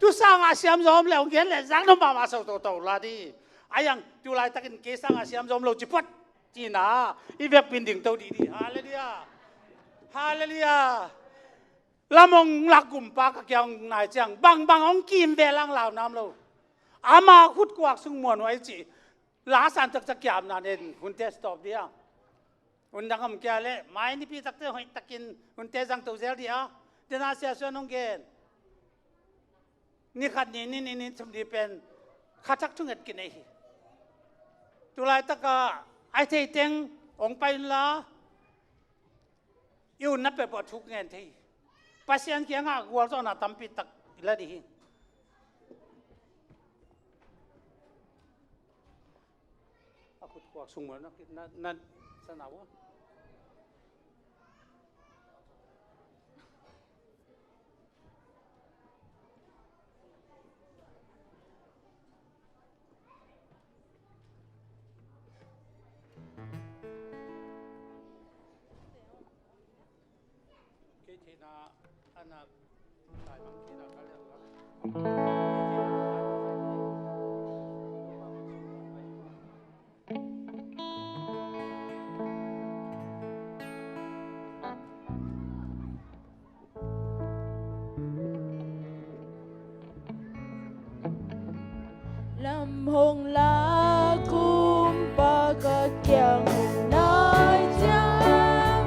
Tu sanga siam zaw om le hong gen le zaknop mahmah so toto lai dih. A hiang tu laitakin kei sanga siam zaw om lo ci phot cihna i vekpi in dingto dih dih. Halleluiah. Halleluiah. Lam hong lak gumpa ka kiang hong nai ciang bangbang hong kim ve lang lau nam lo. Ama khutkuak sung muan uh ahi ci. La san taktak kiamna nen hunte stop dih a. Hun dang om kia leh mai nipi takte hoih takin hunte zangto zel dih a. Dena Sia Suan hong gen, ni khat ni, ni nih, ni thum ni pen kha thak thunget kinei hi. Tu laitaka a theiteng hong pai unla i utna peuhpeuh thuk ngen thei hi. Pasian kiangah gualzawhna tampi tak i la dih hi. A khutkuak sung mual na, na, na sana ua. Lam hong la kumpa ka kiang hong nai ciang,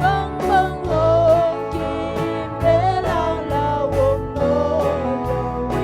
bangbang hong kim ve lang lau om nawn lo.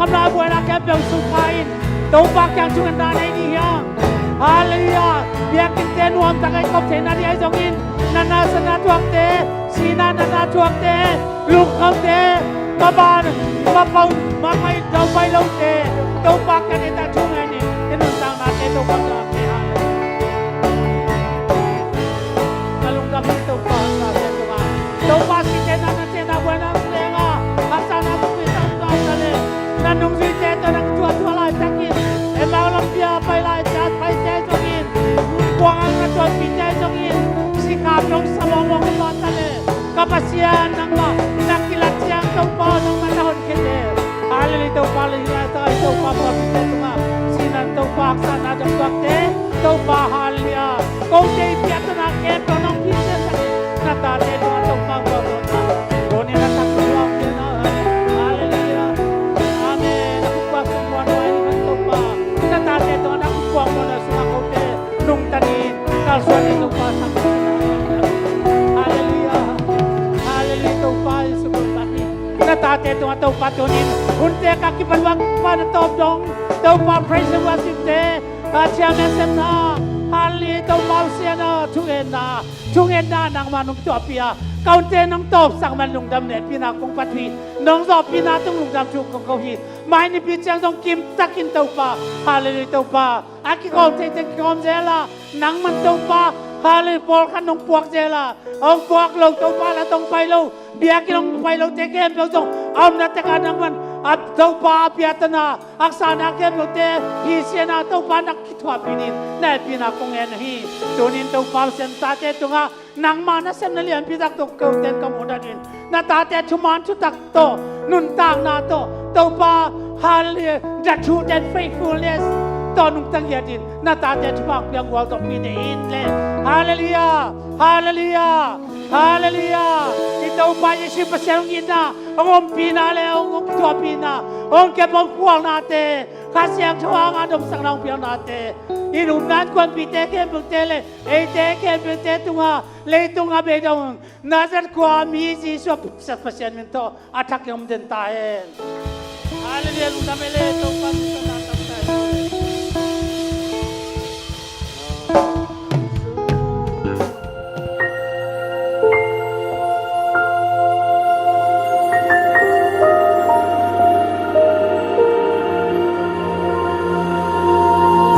Kamlai buaina khempeuh sukha in Topa kiang thungetna nei ni hiam? Halleluiah. Biakinnte nuamtak a i kop theihna ding ahi zongin, na nasepna thuakte, sihna natna thuakte, lungkhamte, maban, mapau, mapai, daupai lote, Topa kiang i tak thungen in, i nuntaknate Topa kiang a khe hang. Ka lungdam hi Topa, sa te Topa. Topa sihte na, na te na buaina lenga, a sa na tu pi sa na ta le. Na nungzuite tawh na kituatua laitakin, Emmaus lampia pai laite, a paite zongin, kuang a na tuanpihte zongin, sikha nong sa mawngmawng ka pah ta le, ka Pasian nangmah na kilat ciang Topa nangmah na honkhia te. Halleluiah Topa, halleluiah Topa, Topa pawlpite tungah sihna, Topa haksatna dong tuakte, Topa halleluiah. Kote i piaktona khempeuh nong pia ciangin na tate tungah Topa gualzawhna, tuni na tak tungah piakna. Halleluiah. Amen. Na kumkhua sung muanhuai ni kan Topa, na tate tungah na kumkhua muanhuai sungah kote nungta ni, kalsuan ni Topa sang. Halleluiah. Halleluiah Topa Jesu Topa ni. Na tate tungah Topa tunin hunte ka kipan wang pa na tawp dong Topa praise and worship te, a chairman sepna, halleluiah Topa Hosiana, thungetna, thungetna nangmah nong tuahpih a, ka hunte nong tawpsak man lungdam le pina kong phat uh hi. Nong zawhpihna tung lungdam thu kong ko hi. Mai nipi ciang zong kimtakin Topa, halleluiah Topa, a kikhawm theiteng kikhawm zel a, nangman Topa, halleluiah, pawlkhat nong puak zel a, hong puak lo Topa la tong pai lo, biakinn hong pai lote khempeuh zong a omna tekah nangman a Topa a piaktona, haksatna khempeuhte hi siana Topa na kithuahpih dingin na hehpihna kong ngen hi. Tunin Topa Hosian tate tungah nangmah nasepna lianpi tak tawh kote in ka muhna dingin na tate thuman thutak tawh, nuntakna tawh, Topa, halleluiah, the truth and faithfulness tawh nungta ngiatin na tate thupha piang gualzawhpih dingin le. Halleluiah. Halleluiah. Halleluiah. I Topa Jesu Pasian hong itna, hong ompihna le hong, hong kithuahpihna, hong kep hong khualnate, Kha Siangtho hanga domsakna hong piaknate, i lupna innkuanpihte khempeuhte le eite khempeuhte tungah, leitung a beidong Nazareth khua mi Jesu a pumsak Pasian min tawh a thak in hong den ta hen. Halleluiah. Lungdam e le Topa, lungdam na tam ta hen.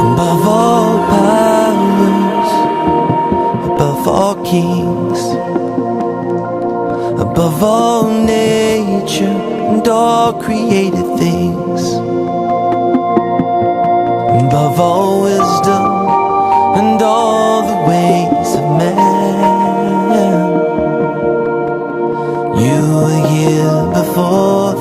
Above all powers, above all kings, above all nature and all created things, above all wisdom and all the ways of man, you were here before